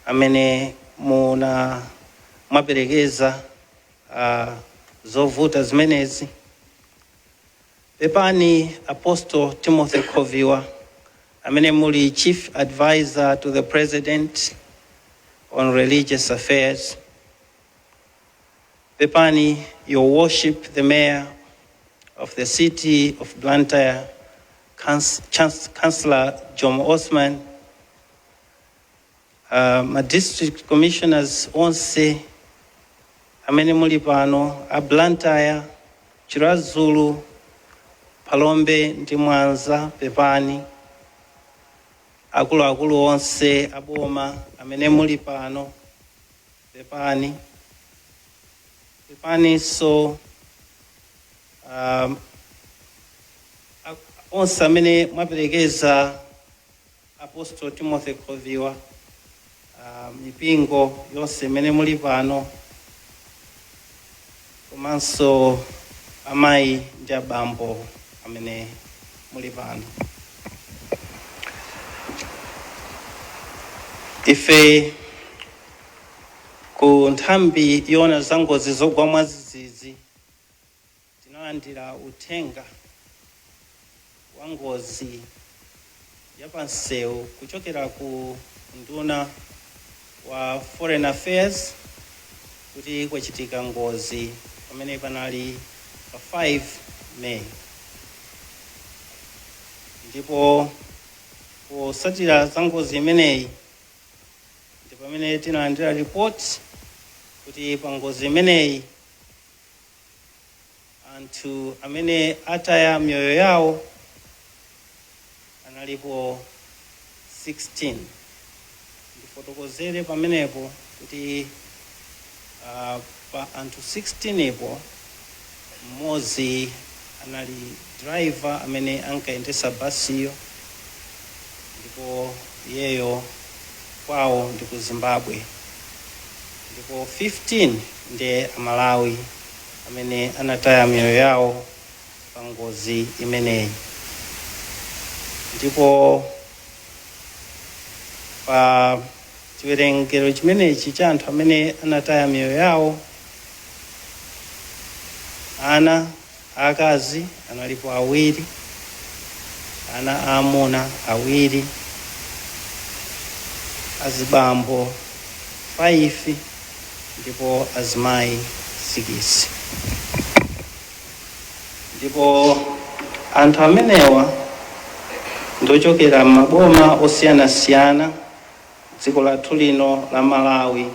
amene muna mwaperekeza zovuta zimenezi. Pepani, Apostle Timothy Khoviwa, amene muli Chief Advisor to the President on Religious Affairs. Pepani, Your Worship, the Mayor of the City of Blantyre, Chancellor Jomo Osman, ma district commissioners onse amene muli pano, a Blantyre, Chiradzulu, Phalombe ndi Mwanza, pepani. Akuluakulu onse aboma amene muli pano, pepani. Pepaninso onse amene mwaperekeza Apostle Timothy Khoviwa, mipingo yonse imene muli pano, komanso amayi ndi abambo amene muli pano. Ife ku nthambi yoona za ngozi zogwa mwadzidzidzi tinalandira uthenga wa ngozi ya pansewu kuchokera ku nduna wa Foreign Affairs kuti kwachitika ngozi pamene panali pa 5 May. Ndipo posatira za ngozi imeneyi ndi pamene tinalandira report kuti pa ngozi imeneyi anthu amene ataya miyoyo yawo analipo 16. Ndifotokozere pamenepo kuti pa anthu 16 ipo, mmodzi anali driver amene ankayendesa basiyo, ndipo iyeyo kwawo ndi ku Zimbabwe, ndipo 15 ndiye Amalawi amene anataya miyoyo yawo pa ngozi imeneyi. Ndipo pa chiwerengero chimenechi cha anthu amene anataya miyoyo yawo, ana aakazi analipo awiri, ana aamuna awiri, azibambo 5 ndipo azimayi 6. Ndipo anthu amenewa ndochokera m'maboma osiyanasiyana dziko lathu lino la Malawi,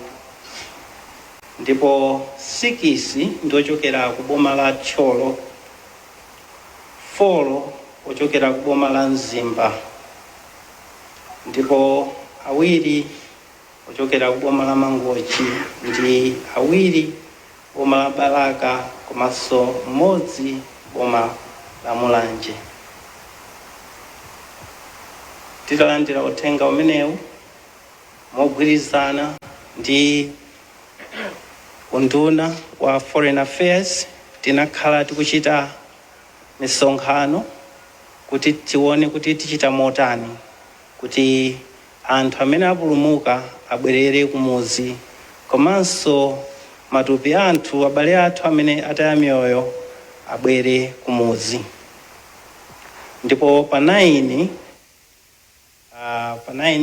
ndipo 6 ndochokera ku boma la Thyolo, 4 ochokera ku boma la Mzimba, ndipo awiri ochokera ku boma la Mangochi, ndi awiri boma la Balaka, komanso mmodzi boma la Mulanje. Titalandira uthenga umenewu, mogwirizana ndi unduna wa Foreign Affairs, tinakhala tikuchita misonkhano kuti tione kuti tichita motani kuti anthu amene apulumuka abwerere kumuzi, komanso matupi anthu abale athu amene ataya miyoyo abwere kumuzi. Ndipo pa 9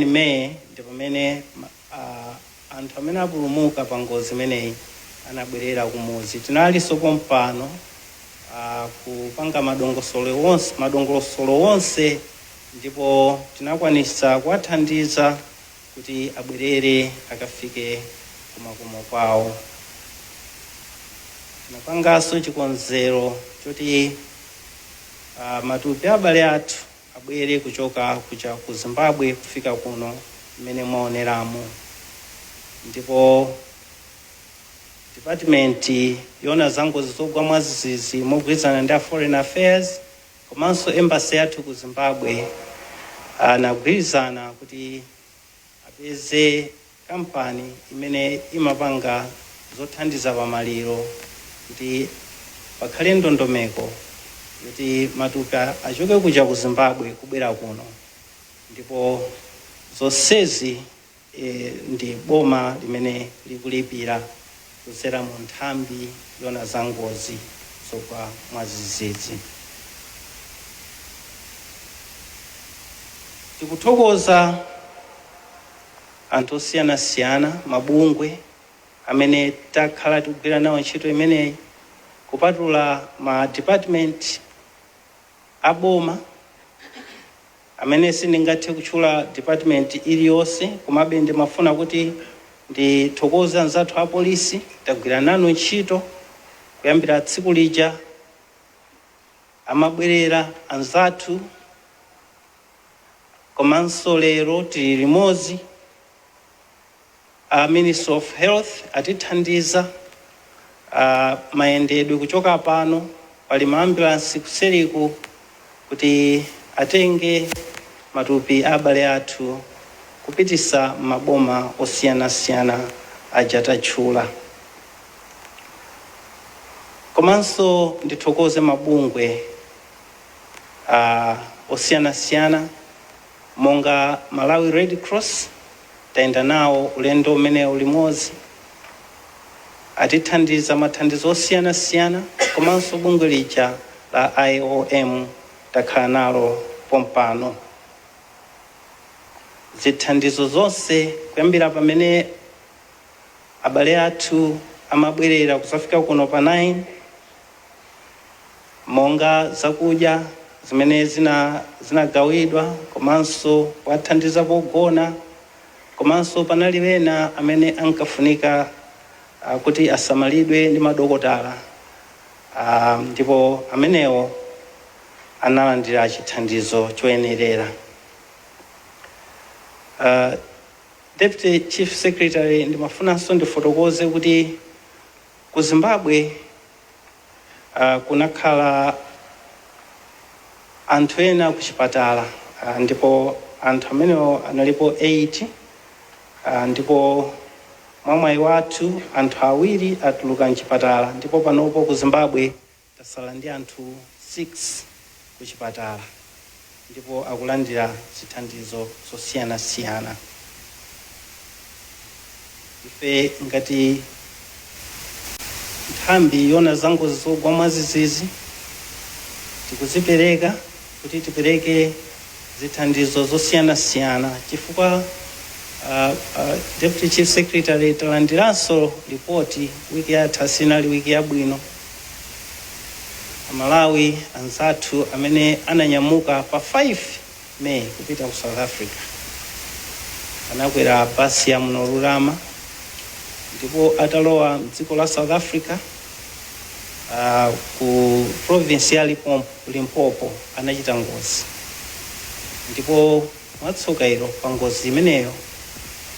May ndi pamene anthu amene apulumuka pa ngozi imeneyi anabwerera kumuzi. Tinalinso pompano kupanga madongosolo wonse, ndipo tinakwanisa kuwathandiza kuti abwerere akafike kumakomo kwawo. Tinapanganso chikonzero choti matupi a abale athu abwere kuchoka kucha ku Zimbabwe kufika kuno mmene mwaoneramo. Ndipo department yoona za ngozi zogwa mwadzidzidzi, mogwirizana ndi a Foreign Affairs komanso embassy yathu ku Zimbabwe, anagwirizana kuti apeze kampani imene imapanga zothandiza pamaliro kuti pakhale ndondomeko yoti matupi achoke kuja ku Zimbabwe kubwera kuno. Ndipo zonsezi ndi boma limene likulipira kudzera mu nthambi yoona za ngozi zogwa mwadzidzidzi. Tikuthokoza anthu osiyanasiyana, mabungwe amene takhala tikugwira nawo ntchito imeneyi, kupatula ma department aboma. Amene sindingathe kutchula department iliyonse, komabe ndimafuna kuti ndithokoze anzathu a polisi. Tagwira nanu ntchito kuyambira tsiku lija amabwerera anzathu, komanso lero tili limodzi. A Ministry of Health atithandiza mayendedwe kuchoka pano, pali maambulansi kuseriku kuti atenge matupi a abale athu kupitisa maboma osiyanasiyana aja tatchula. Komanso ndithokoze mabungwe osiyanasiyana monga Malawi Red Cross. Tayenda nawo ulendo umenewu limodzi, atithandiza mathandizo osiyanasiyana. Komanso bungwe lija la IOM takhala nalo pompano. Zithandizo zonse kuyambira pamene abale athu amabwerera kusafika kuno pa 9, monga zakudya zimene zinagawidwa, komanso kuwathandiza pogona, komanso panali ena amene ankafunika kuti asamalidwe ndi madokotala, ndipo amenewo analandira chithandizo choyenerera. Deputy Chief Secretary, ndimafunanso ndifotokoze kuti ku Zimbabwe kunakhala anthu ena ku chipatala, ndipo anthu amenewo analipo 8, ndipo mwamwayi wathu anthu awiri atuluka mchipatala, ndipo panopo ku Zimbabwe tasala ndi anthu 6 ku chipatala ndipo akulandira zithandizo zosiyanasiyana. Ife ngati nthambi yona za ngozi zogwa mwadzidzidzi tikuzipereka kuti tipereke zithandizo zosiyanasiyana, chifukwa Deputy Chief Secretary, talandiranso ripoti wiki yatha, sinali wiki yabwino. Amalawi anzathu amene ananyamuka pa 5 May kupita ku South Africa anakwera basi ya Munorurama, ndipo atalowa mdziko la South Africa, ku province ya Limpopo anachita ngozi, ndipo mwatsoka ilo pa ngozi imeneyo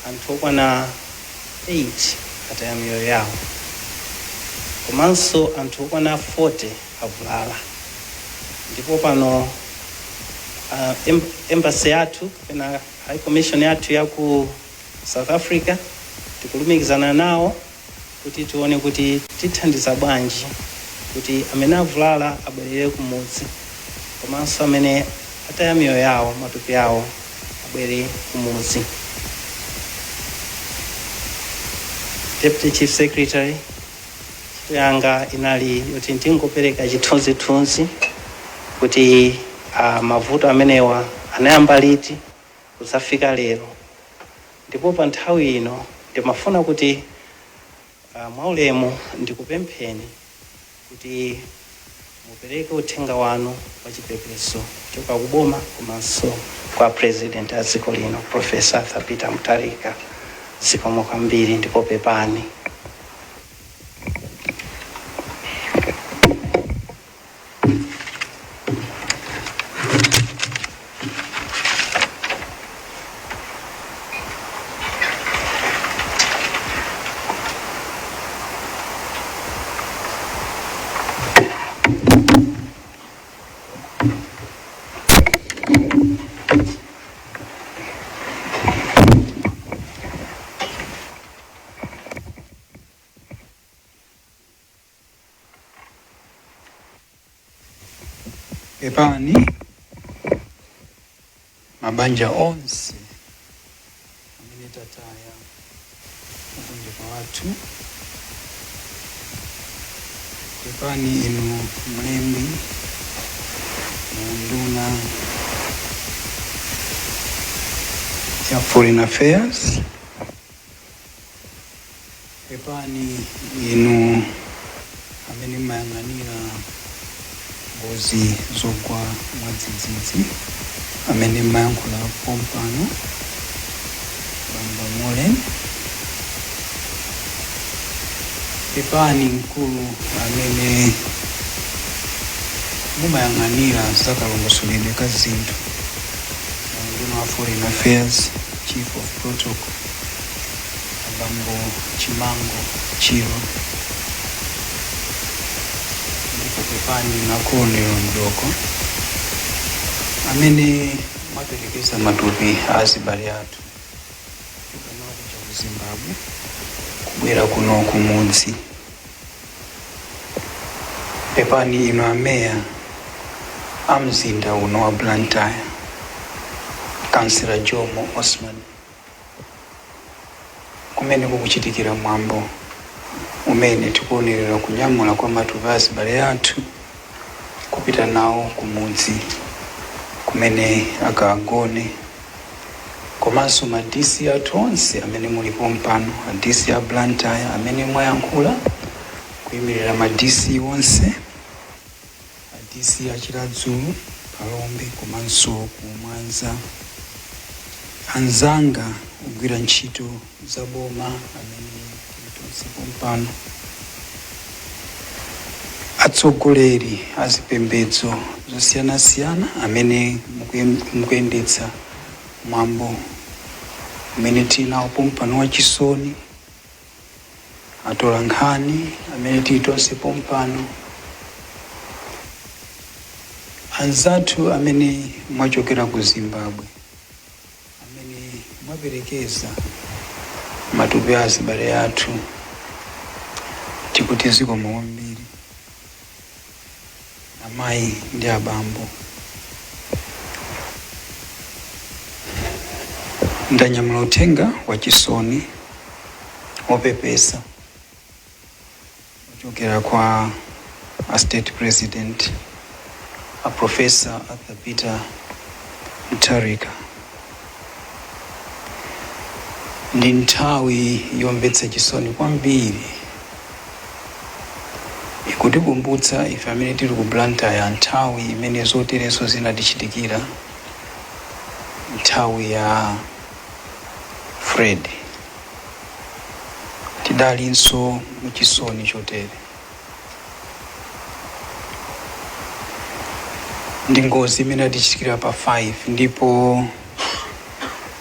anthu okwana 8 ataya miyoyo yawo, komanso anthu okwana 40 avulala. Ndipo pano embassy yathu kapena high commission yathu ya ku South Africa tikulumikizana nawo kuti tione kuti tithandiza bwanji kuti amene avulala abwerere kumudzi, komanso amene ataya miyoyo yawo matupi awo abwere kumudzi. Deputy Chief Secretary, ntchito yanga inali yoti ndingopereka chithunzithunzi kuti mavuto amenewa anayamba liti kudzafika lero. Ndipo pa nthawi ino ndimafuna kuti mwaulemu ndikupempheni kuti mupereke uthenga wanu wa chipepeso kuchoka kuboma komanso kwa President a dziko lino, Professor Arthur Peter Mutharika. Zikomo kwambiri ndipo pepani. Pepani mabanja onse amene tataya okondedwa wathu. Pepani inu mlembi mu nduna ya Foreign Affairs. Pepani inu amene mmayang'anira ngozi zogwa mwadzidzidzi. Amene mmayankhula pompano, Bambo Molen, pepani mkulu amene mumayang'anira zakalongosoledwe ka zinthu Unduna wa Foreign Affairs, Chief of Protocol, Abambo Chimango Chiro, ndipo pepani Nakolonero Mdoko amene mwaperekeza matupi a azibale athu kuchoka kuja ku Zimbabwe kubwera kuno kumudzi. Pepani inu ameya a mzinda uno wa Blantyre, Kansila Jomo Osman, kumene kukuchitikira mwambo umene tikuonerera kunyamula kwa matupi a azibale athu kupita nawo kumudzi kumene akagone, komanso ma DC athu onse amene mulipo mpano, a DC a Blantyre amene mwayankhula kuyimirira ma DC onse, a DC a Chiradzulu, Phalombe komanso ku Mwanza, anzanga kugwira ntchito za boma amene tili tonse pompano, atsogoleri a zipembedzo zosiyanasiyana amene mukuyendetsa mwambo umene tili nawo pompano wachisoni, atola nkhani amene tili tonse pompano, anzathu amene mwachokera ku Zimbabwe amene mwaperekeza matupi a azibale athu, tikuti zikomo kwambiri, amayi ndi abambo. Ndanyamula uthenga wachisoni wopepesa ochokera kwa a State President, a Professor Arthur Peter Mutharika. Ndi nthawi yomvetsa chisoni kwambiri, ikutikumbutsa ife amene tili ku Blantyre nthawi imene zoterezo zinatichitikira, nthawi ya Fred. Tidalinso muchisoni chotere. Ndi ngozi imene atichitikira pa 5, ndipo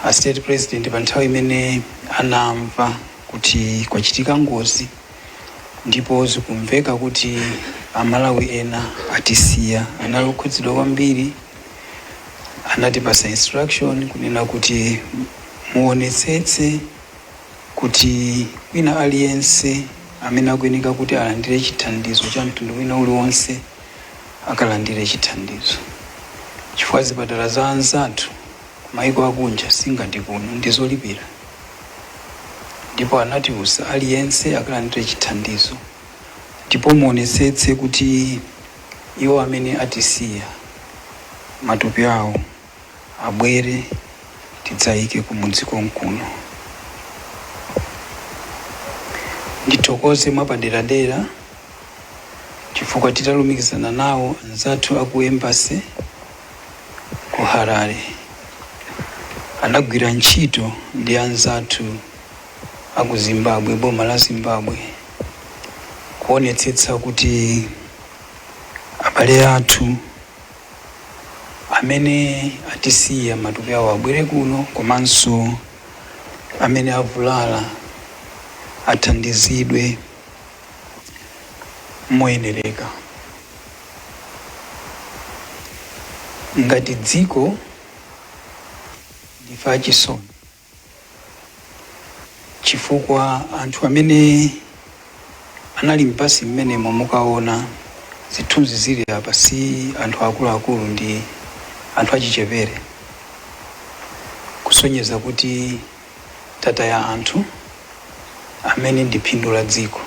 a State President pa nthawi imene anamva kuti kwachitika ngozi ndipo zikumveka kuti Amalawi ena atisiya, anali okhudzidwa kwambiri. Anatipasa instruction kunena kuti muonetsetse kuti wina aliyense amene akuyeneka kuti alandire chithandizo cha mtundu wina uliwonse akalandire chithandizo, chifukwa zipatala za anzathu kumayiko akunja singati kuno, ndi zolipira. Ndipo anatiuza aliyense akalandire chithandizo, ndipo muonetsetse kuti iwo amene atisiya matupi awo abwere tidzayike kumudzi konkuno. Ndithokoze mwapaderadera chifukwa titalumikizana nawo anzathu aku embassy ku Harare, anagwira ntchito ndi anzathu aku Zimbabwe, boma la Zimbabwe, kuonetsetsa kuti abale athu amene atisiya matupi awo abwere kuno, komanso amene avulala athandizidwe moyenereka. Ngati dziko ndife achisoni chifukwa anthu amene anali m'basi mmenemo, mukaona zithunzi zili apa, si anthu akuluakulu, ndi anthu achichepere, kusonyeza kuti tataya anthu amene ndi phindu la dziko,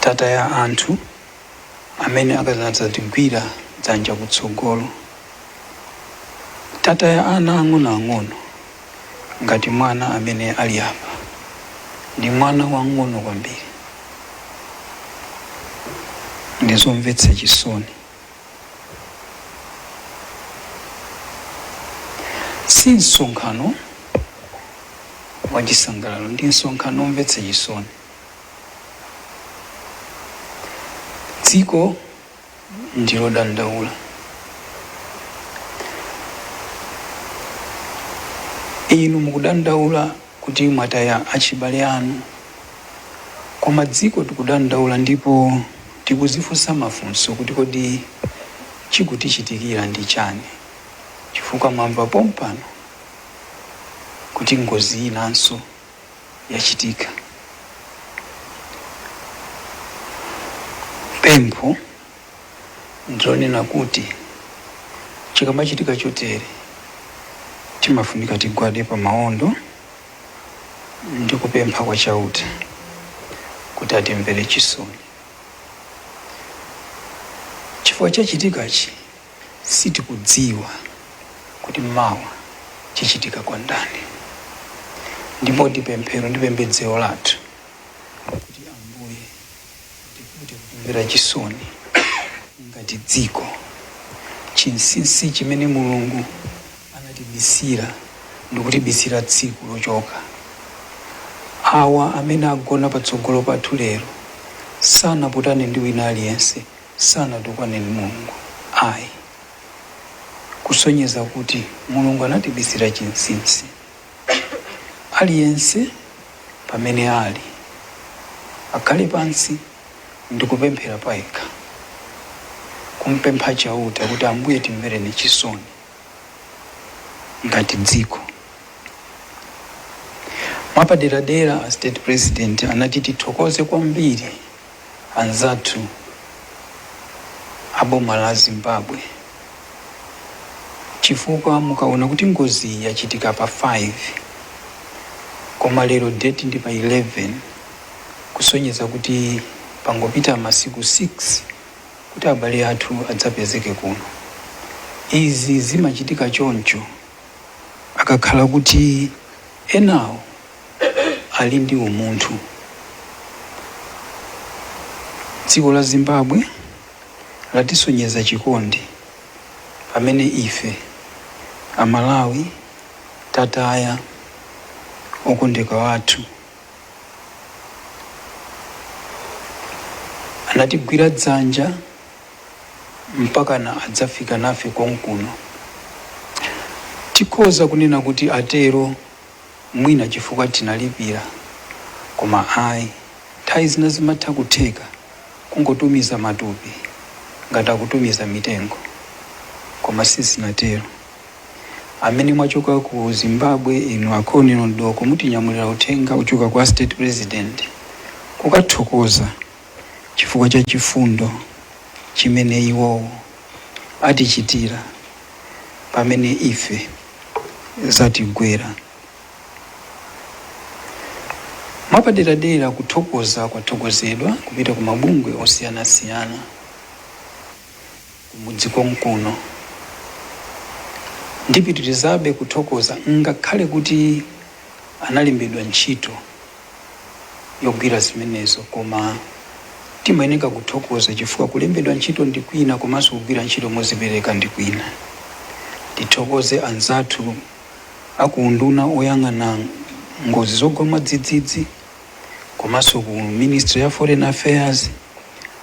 tataya anthu amene akazadzatigwira dzanja kutsogolo, tataya ana ang'onoang'ono ngati mwana amene ali apa, ndi mwana wang'ono kwambiri. Ndizomvetsa chisoni. Si msonkhano wachisangalalo, ndi msonkhano omvetsa chisoni. Dziko ndilodandaula. Inu mukudandaula kuti mwataya achibale anu, koma dziko tikudandaula ndipo tikuzifunsa mafunso kuti kodi chikutichitikira ndi chani, chifukwa mwamva pompano kuti ngozi inanso yachitika. Pempho ndilonena kuti chikamachitika chotere timafunika tigwade pa maondo ndi kupempha kwa Chauta kuti atimvere chisoni, chifukwa chachitikachi sitikudziwa kuti mawa chichitika kwa ndani. Ndipo ndi pemphero ndi pembedzero lathu kuti Ambuye atipute kutimvera chisoni ngati dziko. Chinsinsi chimene Mulungu anatibisira ndikutibisira tsiku lochoka. Awa amene agona patsogolo pathu lero sanaputane ndi wina aliyense, sanatukwane ndi Mulungu ayi, kusonyeza kuti Mulungu anatibisira chinsinsi. Aliyense pamene ali akhale pansi ndikupemphera payekha, kumpempha Chauta kuti Ambuye timvereni chisoni ngati dziko. Mwapaderadera a State President anati tithokoze kwambiri anzathu a boma la Zimbabwe chifukwa mukaona kuti ngozi yachitika pa 5 koma lero date ndi pa 11, kusonyeza kuti pangopita masiku 6 kuti abale athu adzapezeke kuno. Izi zimachitika choncho akakhala kuti enawo ali ndi umunthu. Dziko la Zimbabwe latisonyeza chikondi pamene ife Amalawi tataya okondeka wathu. Anatigwira dzanja mpakana adzafika nafe konkuno. Tikhoza kunena kuti atero mwina chifukwa tinalipira, koma ayi, nthawi zina zimatha kutheka kungotumiza matupi ngati akutumiza mitengo, koma sizinatero. Amene mwachoka ku Zimbabwe, inu a Colonel Mdoko, mutinyamulira uthenga uchoka kwa State President kukathokoza chifukwa cha chifundo chimene iwowo atichitira pamene ife zatigwera. Mwapaderadera kuthokoza kwathokozedwa kupita ku mabungwe osiyanasiyana kumudzi konkuno. Ndipitirizabe kuthokoza ngakhale kuti analembedwa ntchito yogwira zimenezo, koma timayeneka kuthokoza chifukwa kulembedwa ntchito ndi kwina komanso kugwira ntchito mozipereka ndi kwina. Tithokoze anzathu aku unduna oyang'ana ngozi zogwa mwadzidzidzi komanso ku Ministry ya Foreign Affairs,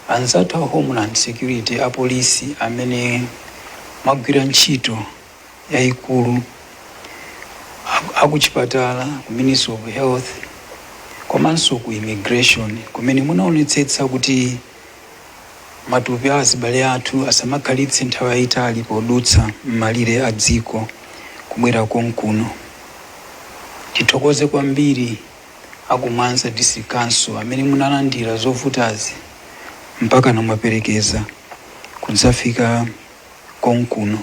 anzathu a Homeland Security, apolisi amene mwagwira ntchito yayikulu, akuchipatala ku Ministry of Health komanso ku immigration kumene munaonetsetsa kuti matupi a azibale athu asamakhalitse nthawi yayitali podutsa m'malire a dziko kubwera konkuno. Tithokoze kwambiri aku Mwanza District Council amene munalandira zovutazi mpaka namwaperekeza kudzafika konkuno,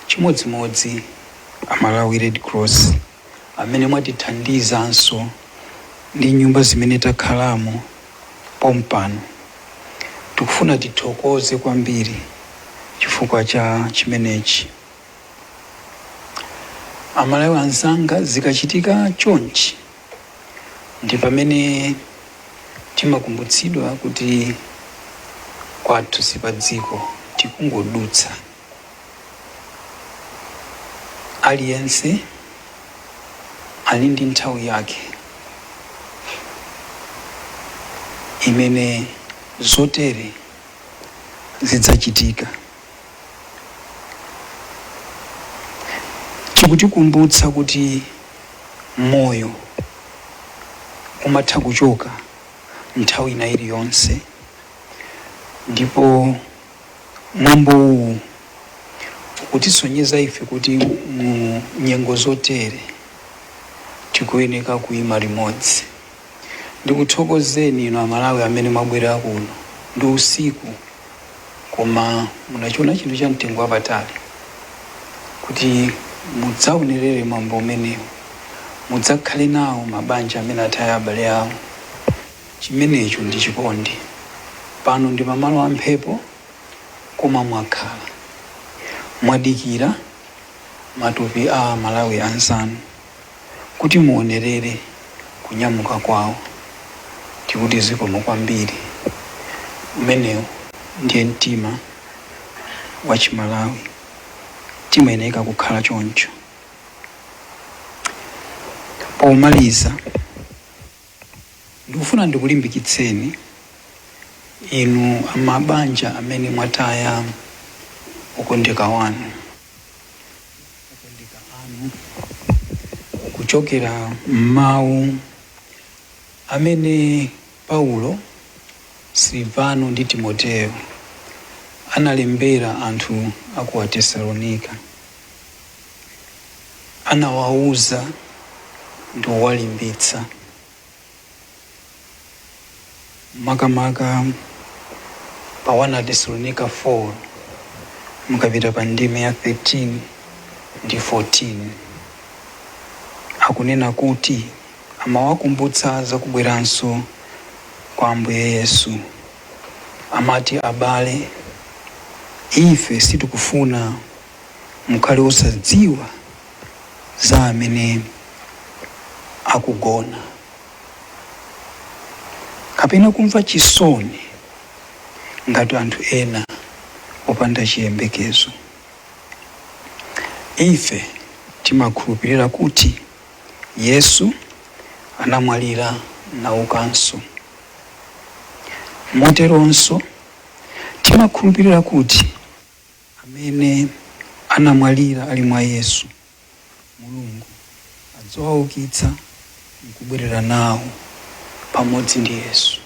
chimodzimodzi a Malawi Red Cross amene mwatithandizanso ndi nyumba zimene takhalamo pompano. Tikufuna tithokoze kwambiri chifukwa cha chimenechi. Amalawi anzanga, zikachitika chonchi ndi pamene timakumbutsidwa kuti kwathu si pa dziko, tikungodutsa. Aliyense ali ndi nthawi yake imene zotere zidzachitika. Chikutikumbutsa kuti moyo umatha kuchoka nthawi ina iliyonse, ndipo mwambo uwu ukutisonyeza ife kuti mu nyengo zotere tikuyeneka kuyima limodzi. Ndikuthokozeni inu Amalawi amene mwabwera kuno. Ndi usiku, koma munachiona chinthu cha mtengo wapatali kuti mudzaonerere mwambo umenewu, mudzakhale nawo mabanja amene ataya abale awo. Chimenecho ndi chikondi. Pano ndi pamalo a mphepo, koma mwakhala mwadikira matupi a Amalawi anzanu kuti muonerere kunyamuka kwawo. Tikuti zikomo kwambiri. Umenewu ndiye mtima wa Chimalawi, timayeneka kukhala choncho. Pomaliza, ndikufuna ndikulimbikitseni inu amabanja amene mwataya okondeka wanu, okondeka anu, kuchokera m'mawu amene Paulo, Silvano ndi Timoteo analembera anthu a ku Atesalonika. Anawauza ndi kuwalimbitsa, makamaka pa 1 Atesalonika 4, mukapita pa ndime ya 13 ndi 14, akunena kuti amawakumbutsa za kubweranso kwa Ambuye Yesu. Amati, abale, ife sitikufuna mukhale osadziwa za amene akugona, kapena kumva chisoni ngati anthu ena opanda chiyembekezo. Ife timakhulupirira kuti Yesu anamwalira naukanso. Moteronso timakhulupirira kuti amene anamwalira ali mwa Yesu, Mulungu adzawaukitsa nkubwerera nawo pamodzi ndi Yesu.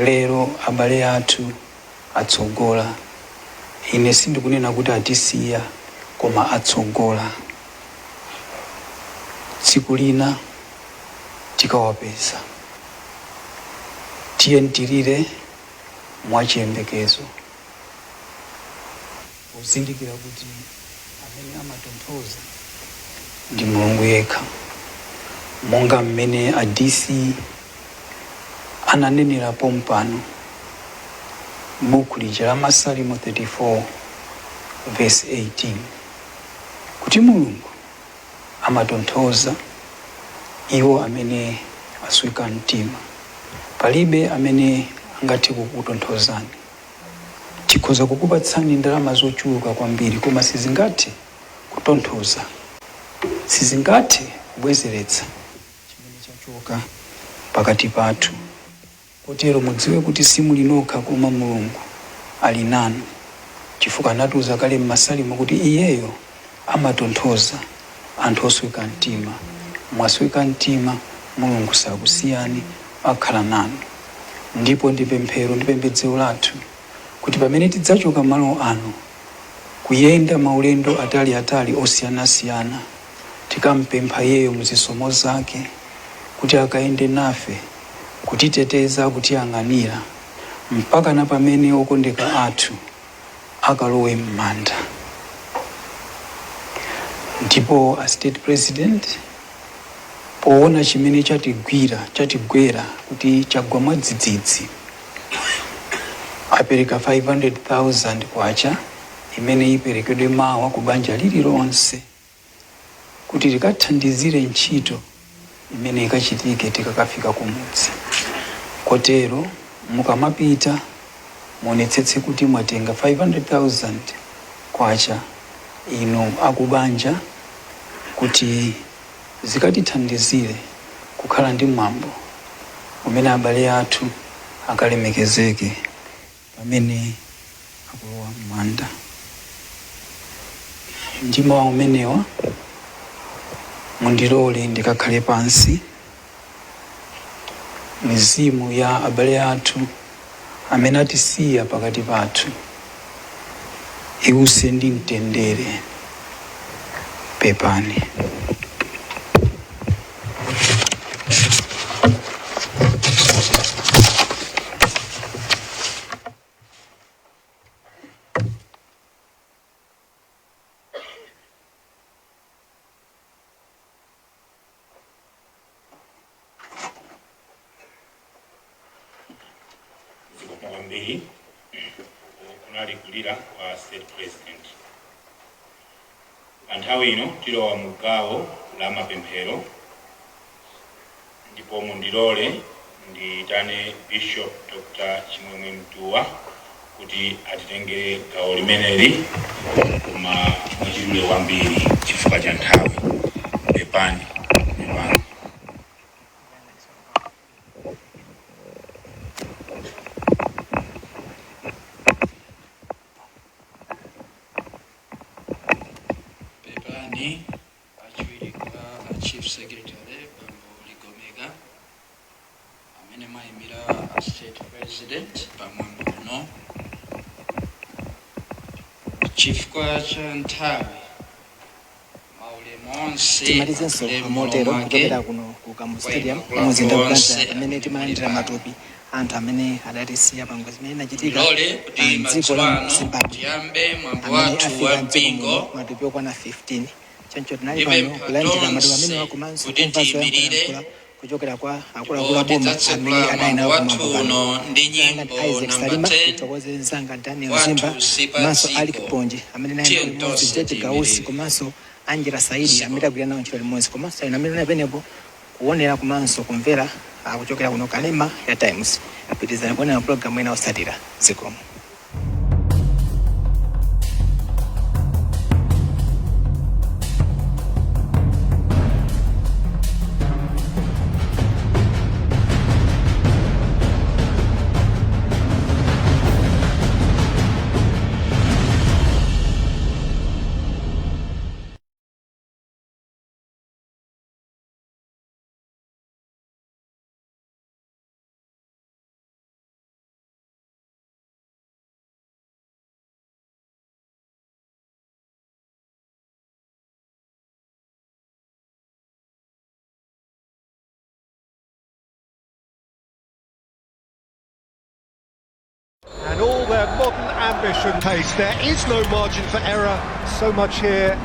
Lero abale athu atsogola. Ine sindikunena kuti atisiya, koma atsogola. Tsiku lina tikawapeza. Tiyeni tilire mwachiyembekezo, pozindikira kuti amene amatonthoza ndi Mulungu yekha, monga mmene a DC ananenera pompano m'buku lija la Masalimo 34 verse 18, kuti Mulungu amatonthoza iwo amene asweka mtima. Palibe amene angathe kukutonthozani. Tikhoza kukupatsani ndalama zochuluka kwambiri, koma sizingathe kutonthoza, sizingathe kubwezeretsa chimene chachoka pakati pathu. Kotero mudziwe kuti simuli nokha, koma Mulungu ali nanu, chifukwa anatiuza kale m'Masalimo kuti Iyeyo amatonthoza anthu osweka mtima. Mwasweka mtima, Mulungu sakusiyani, akhala nanu. Ndipo ndi pemphero ndi pembedzero lathu kuti pamene tidzachoka malo ano kuyenda maulendo ataliatali osiyanasiyana, tikampempha Iyeyo mu zisomo zake kuti akayende nafe, kutiteteza, kutiyang'anira mpakana pamene okondeka athu akalowe m'manda. Ndipo a State President, poona chimene chatigwira, chatigwera, kuti chagwa mwadzidzidzi, apereka 500,000 kwacha imene iperekedwe mawa ku banja lililonse kuti likathandizire ntchito imene ikachitike tikakafika kumudzi. Kotero mukamapita muonetsetse kuti mwatenga 500,000 kwacha inu akubanja. Kuti zikatithandizire kukhala ndi mwambo umene abale athu akalemekezeke pamene akulowa m'manda. Ndi mawu umenewa, mundilole ndikakhale pansi. Mizimu ya abale athu amene atisiya pakati pathu iwuse ndi mtendere. Pepani. Zikomo kwambiri. Kunali kulira kwa State President. Pa nthawi ino tilowa mu gawo la mapemphero, ndipo mundilole ndiyitane Bishop Dr. Chimwemwe Mtuwa kuti atitengere gawo limeneli, koma mwachidule kwambiri chifukwa cha nthawi. Pepani, pepani. Pepani achiwiri kwa a Chief Secretary, Bambo Ligomeka, amene mwayimira a State President pamwambo uno. Chifukwa cha nthawi, maulemu onse Timalizenso atule m'malo motero mwake kuchokera kuno ku Kamuzu kwa Stadium, inu akuluakulu mumzinda wa onse Blantyre, pamene amene muli timalandira pano. matupi anthu amene adatisiya pa ngozi imene inachitika Ndilole kuti mdziko madzulo la ano Zimbabwe, tiyambe mwambo amene wathu afika wa mdziko muno mpingo. matupi okwana 15. Choncho tinali pano Ndipempha kulandira matupi tonse amenewa komanso kuti kumva tiyimirire zoyankhulayankhula kuchokera kwa ndipo akuluakulu a boma tidzatsegula amene adali mwambo nawo wathu kumwambo pano. uno ndi Zanga ndi nyimbo Isaac namba Salima, 10, tithokoze mzanga Daniel Zimba Kwathu si pa komanso Alik dziko. Ponje amene naye Tiye nawo limodzi, tonse George Gausi tiyimirire. komanso Angela Saidi amene Zikomo. tagwira nawo ntchito limodzi, komanso inu amene penepo kuonera komanso kumvera kuchokera kuno kanema ya Times. Pitirizani kuonera programu ina otsatira. Zikomo. And all their modern ambition pace. There is no margin for error so much here.